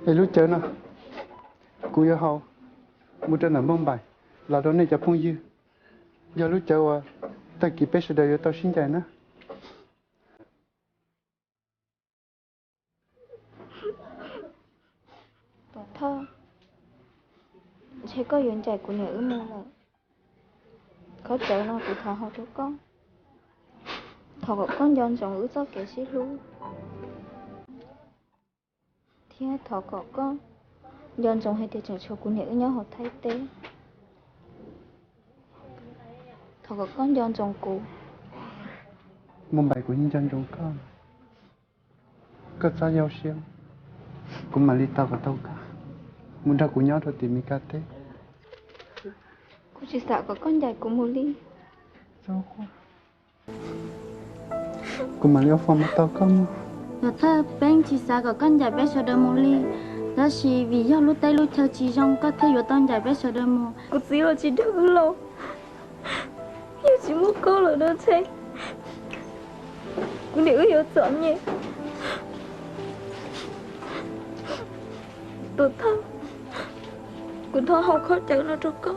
Es lub cawv no kuv yuav hau mus rau ntawm Npauj Npaim los rau nej cov phooj ywg, yog lub cawv uas tag kis peb sawv daws yuav tau sib ncaim na. Tom Thawj, ntshe koj yuav ncaim kuv niam wb mus lawm. Qhov cawv no kuv thov hau rau koj, thov kom koj nco ntsoov wb txoj kev sib hlub, thiab thov kom koj nco ntsoov hais tias tseem tshuav kuv niam wb nyob hauv Thaib teb. Thov kom koj nco ntsoov kuv. Npauj Npaim, kuv yeej nco ntsoov koj. Koj txhob yau siab, kuv mam li tos kom tau koj mus nrog kuv nyob rau tim Mes Kas teb. Kuv tsis xav kom koj ncaim kuv mus li. Kuv mam li ua fom mus tos koj mus. Yog Thawj, peb tsis xav kom koj ncaim peb sawv daws mus li, tab sis vim yog lub teb lub chaw tsis zoo koj thiaj yuav tau ncaim peb sawv daws mus. Kuv txiv los tsis dag wb los, yog tsis muaj koj lawm no ntshe kuv niam wb yuav txom nyem. Tuam Thawj, kuv thov hau qhov cawv no rau koj.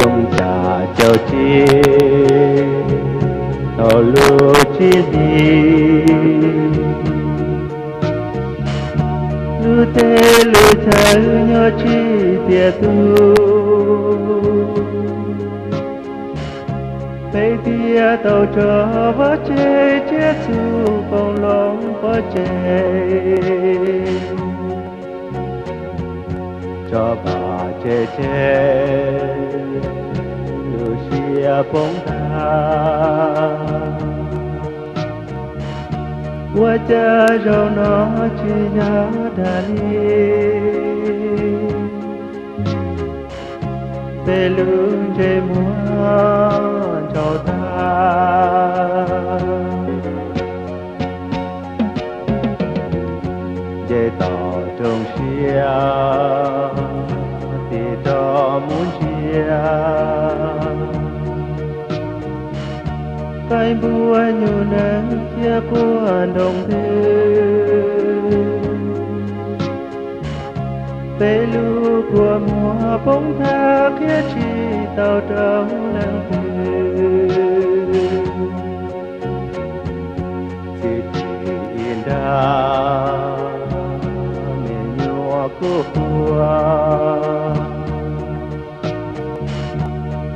Xyoo xya caum tsib, thaum lub tsis hli. Lub teb lub chaw nyob tsis tiav tug, peb thiaj tau tso vaj tse tsiaj txhu qoob loo pov tseg. Tso vaj tse tseg, lub siab poob ntag. Ua cas zaum no tsis yog dag li, peb lub ntsej muag ntshaus tag. Nce tom rooj siab tig rov mus ntsia, qaib npua nyuj nees khiav quaj nroo ntws. Peb lub kua muag poob nthav qhia tsis tau rau leej twg. Txi txi ib nrab me nyuam kuj quaj,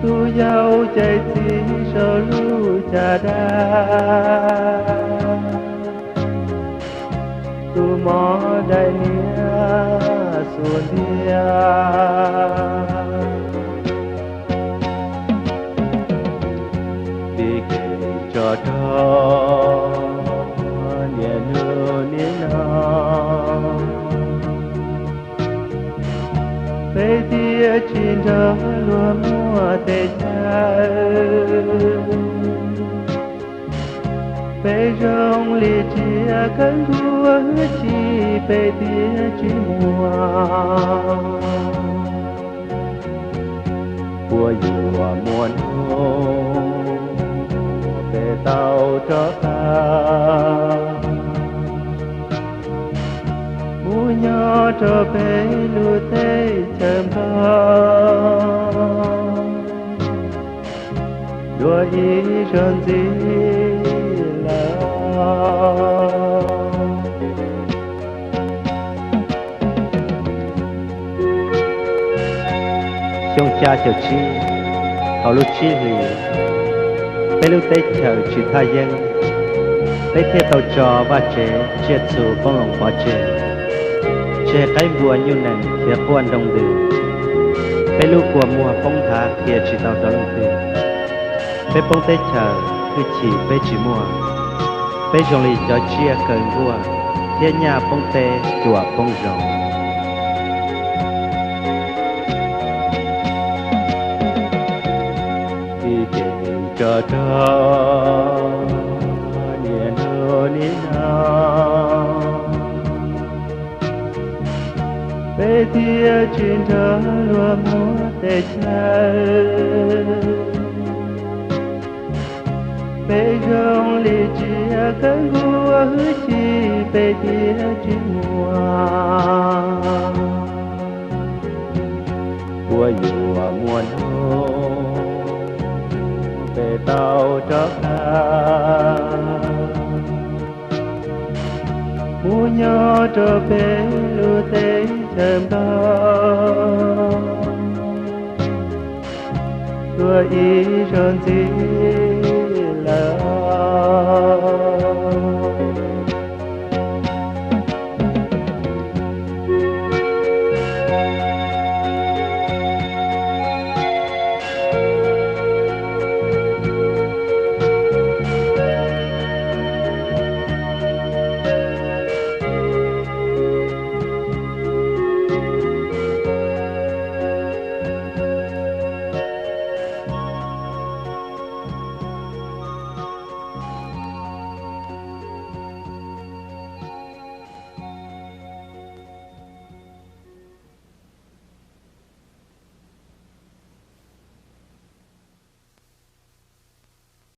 tus yau cais txiv saum lub caj dab, tus mos dais niam xuas ntiag. Nti kev tso rog niaj hnub niaj no, peb thiaj tsis nrog luag muaj teb chaws. Peb zoo li tsiaj kawg nkuaj hwj chim peb thiaj tsis muaj. Puas yuav muaj hnub peb tau rov qab mus nyob rau peb lub teb chaws Nplog dua ib zaug ntxiv lawm. Xyoo xya caum tsib, hauv lub tsib hlis, peb lub teb chaws tsis thaj yeeb, peb thiaj tau tso vaj tsev tsiaj txhu poob loo pov tseg, tseg qaib npua nyuj nees khiav quaj nroo ntws. Peb lub kua muag poob nthav qhia tsis tau rau leej twg. Peb poob teb chaws hwj chim peb tsis muaj. Peb zoo li cov tsiaj kaw nkuaj thiab nyaj poob teb cuam poob zos. Ib ce tso rog niaj hnub niaj no, peb thiaj tsis nrog luag muaj teb chaws. Peb zoo li tsiaj kawg nkuaj hwj chim peb thiaj tsis muaj. Puas yuav muaj hnub peb tau rov qab mus nyob rau peb lub teb chaws Nplog dua ib zaug ntxiv lawm.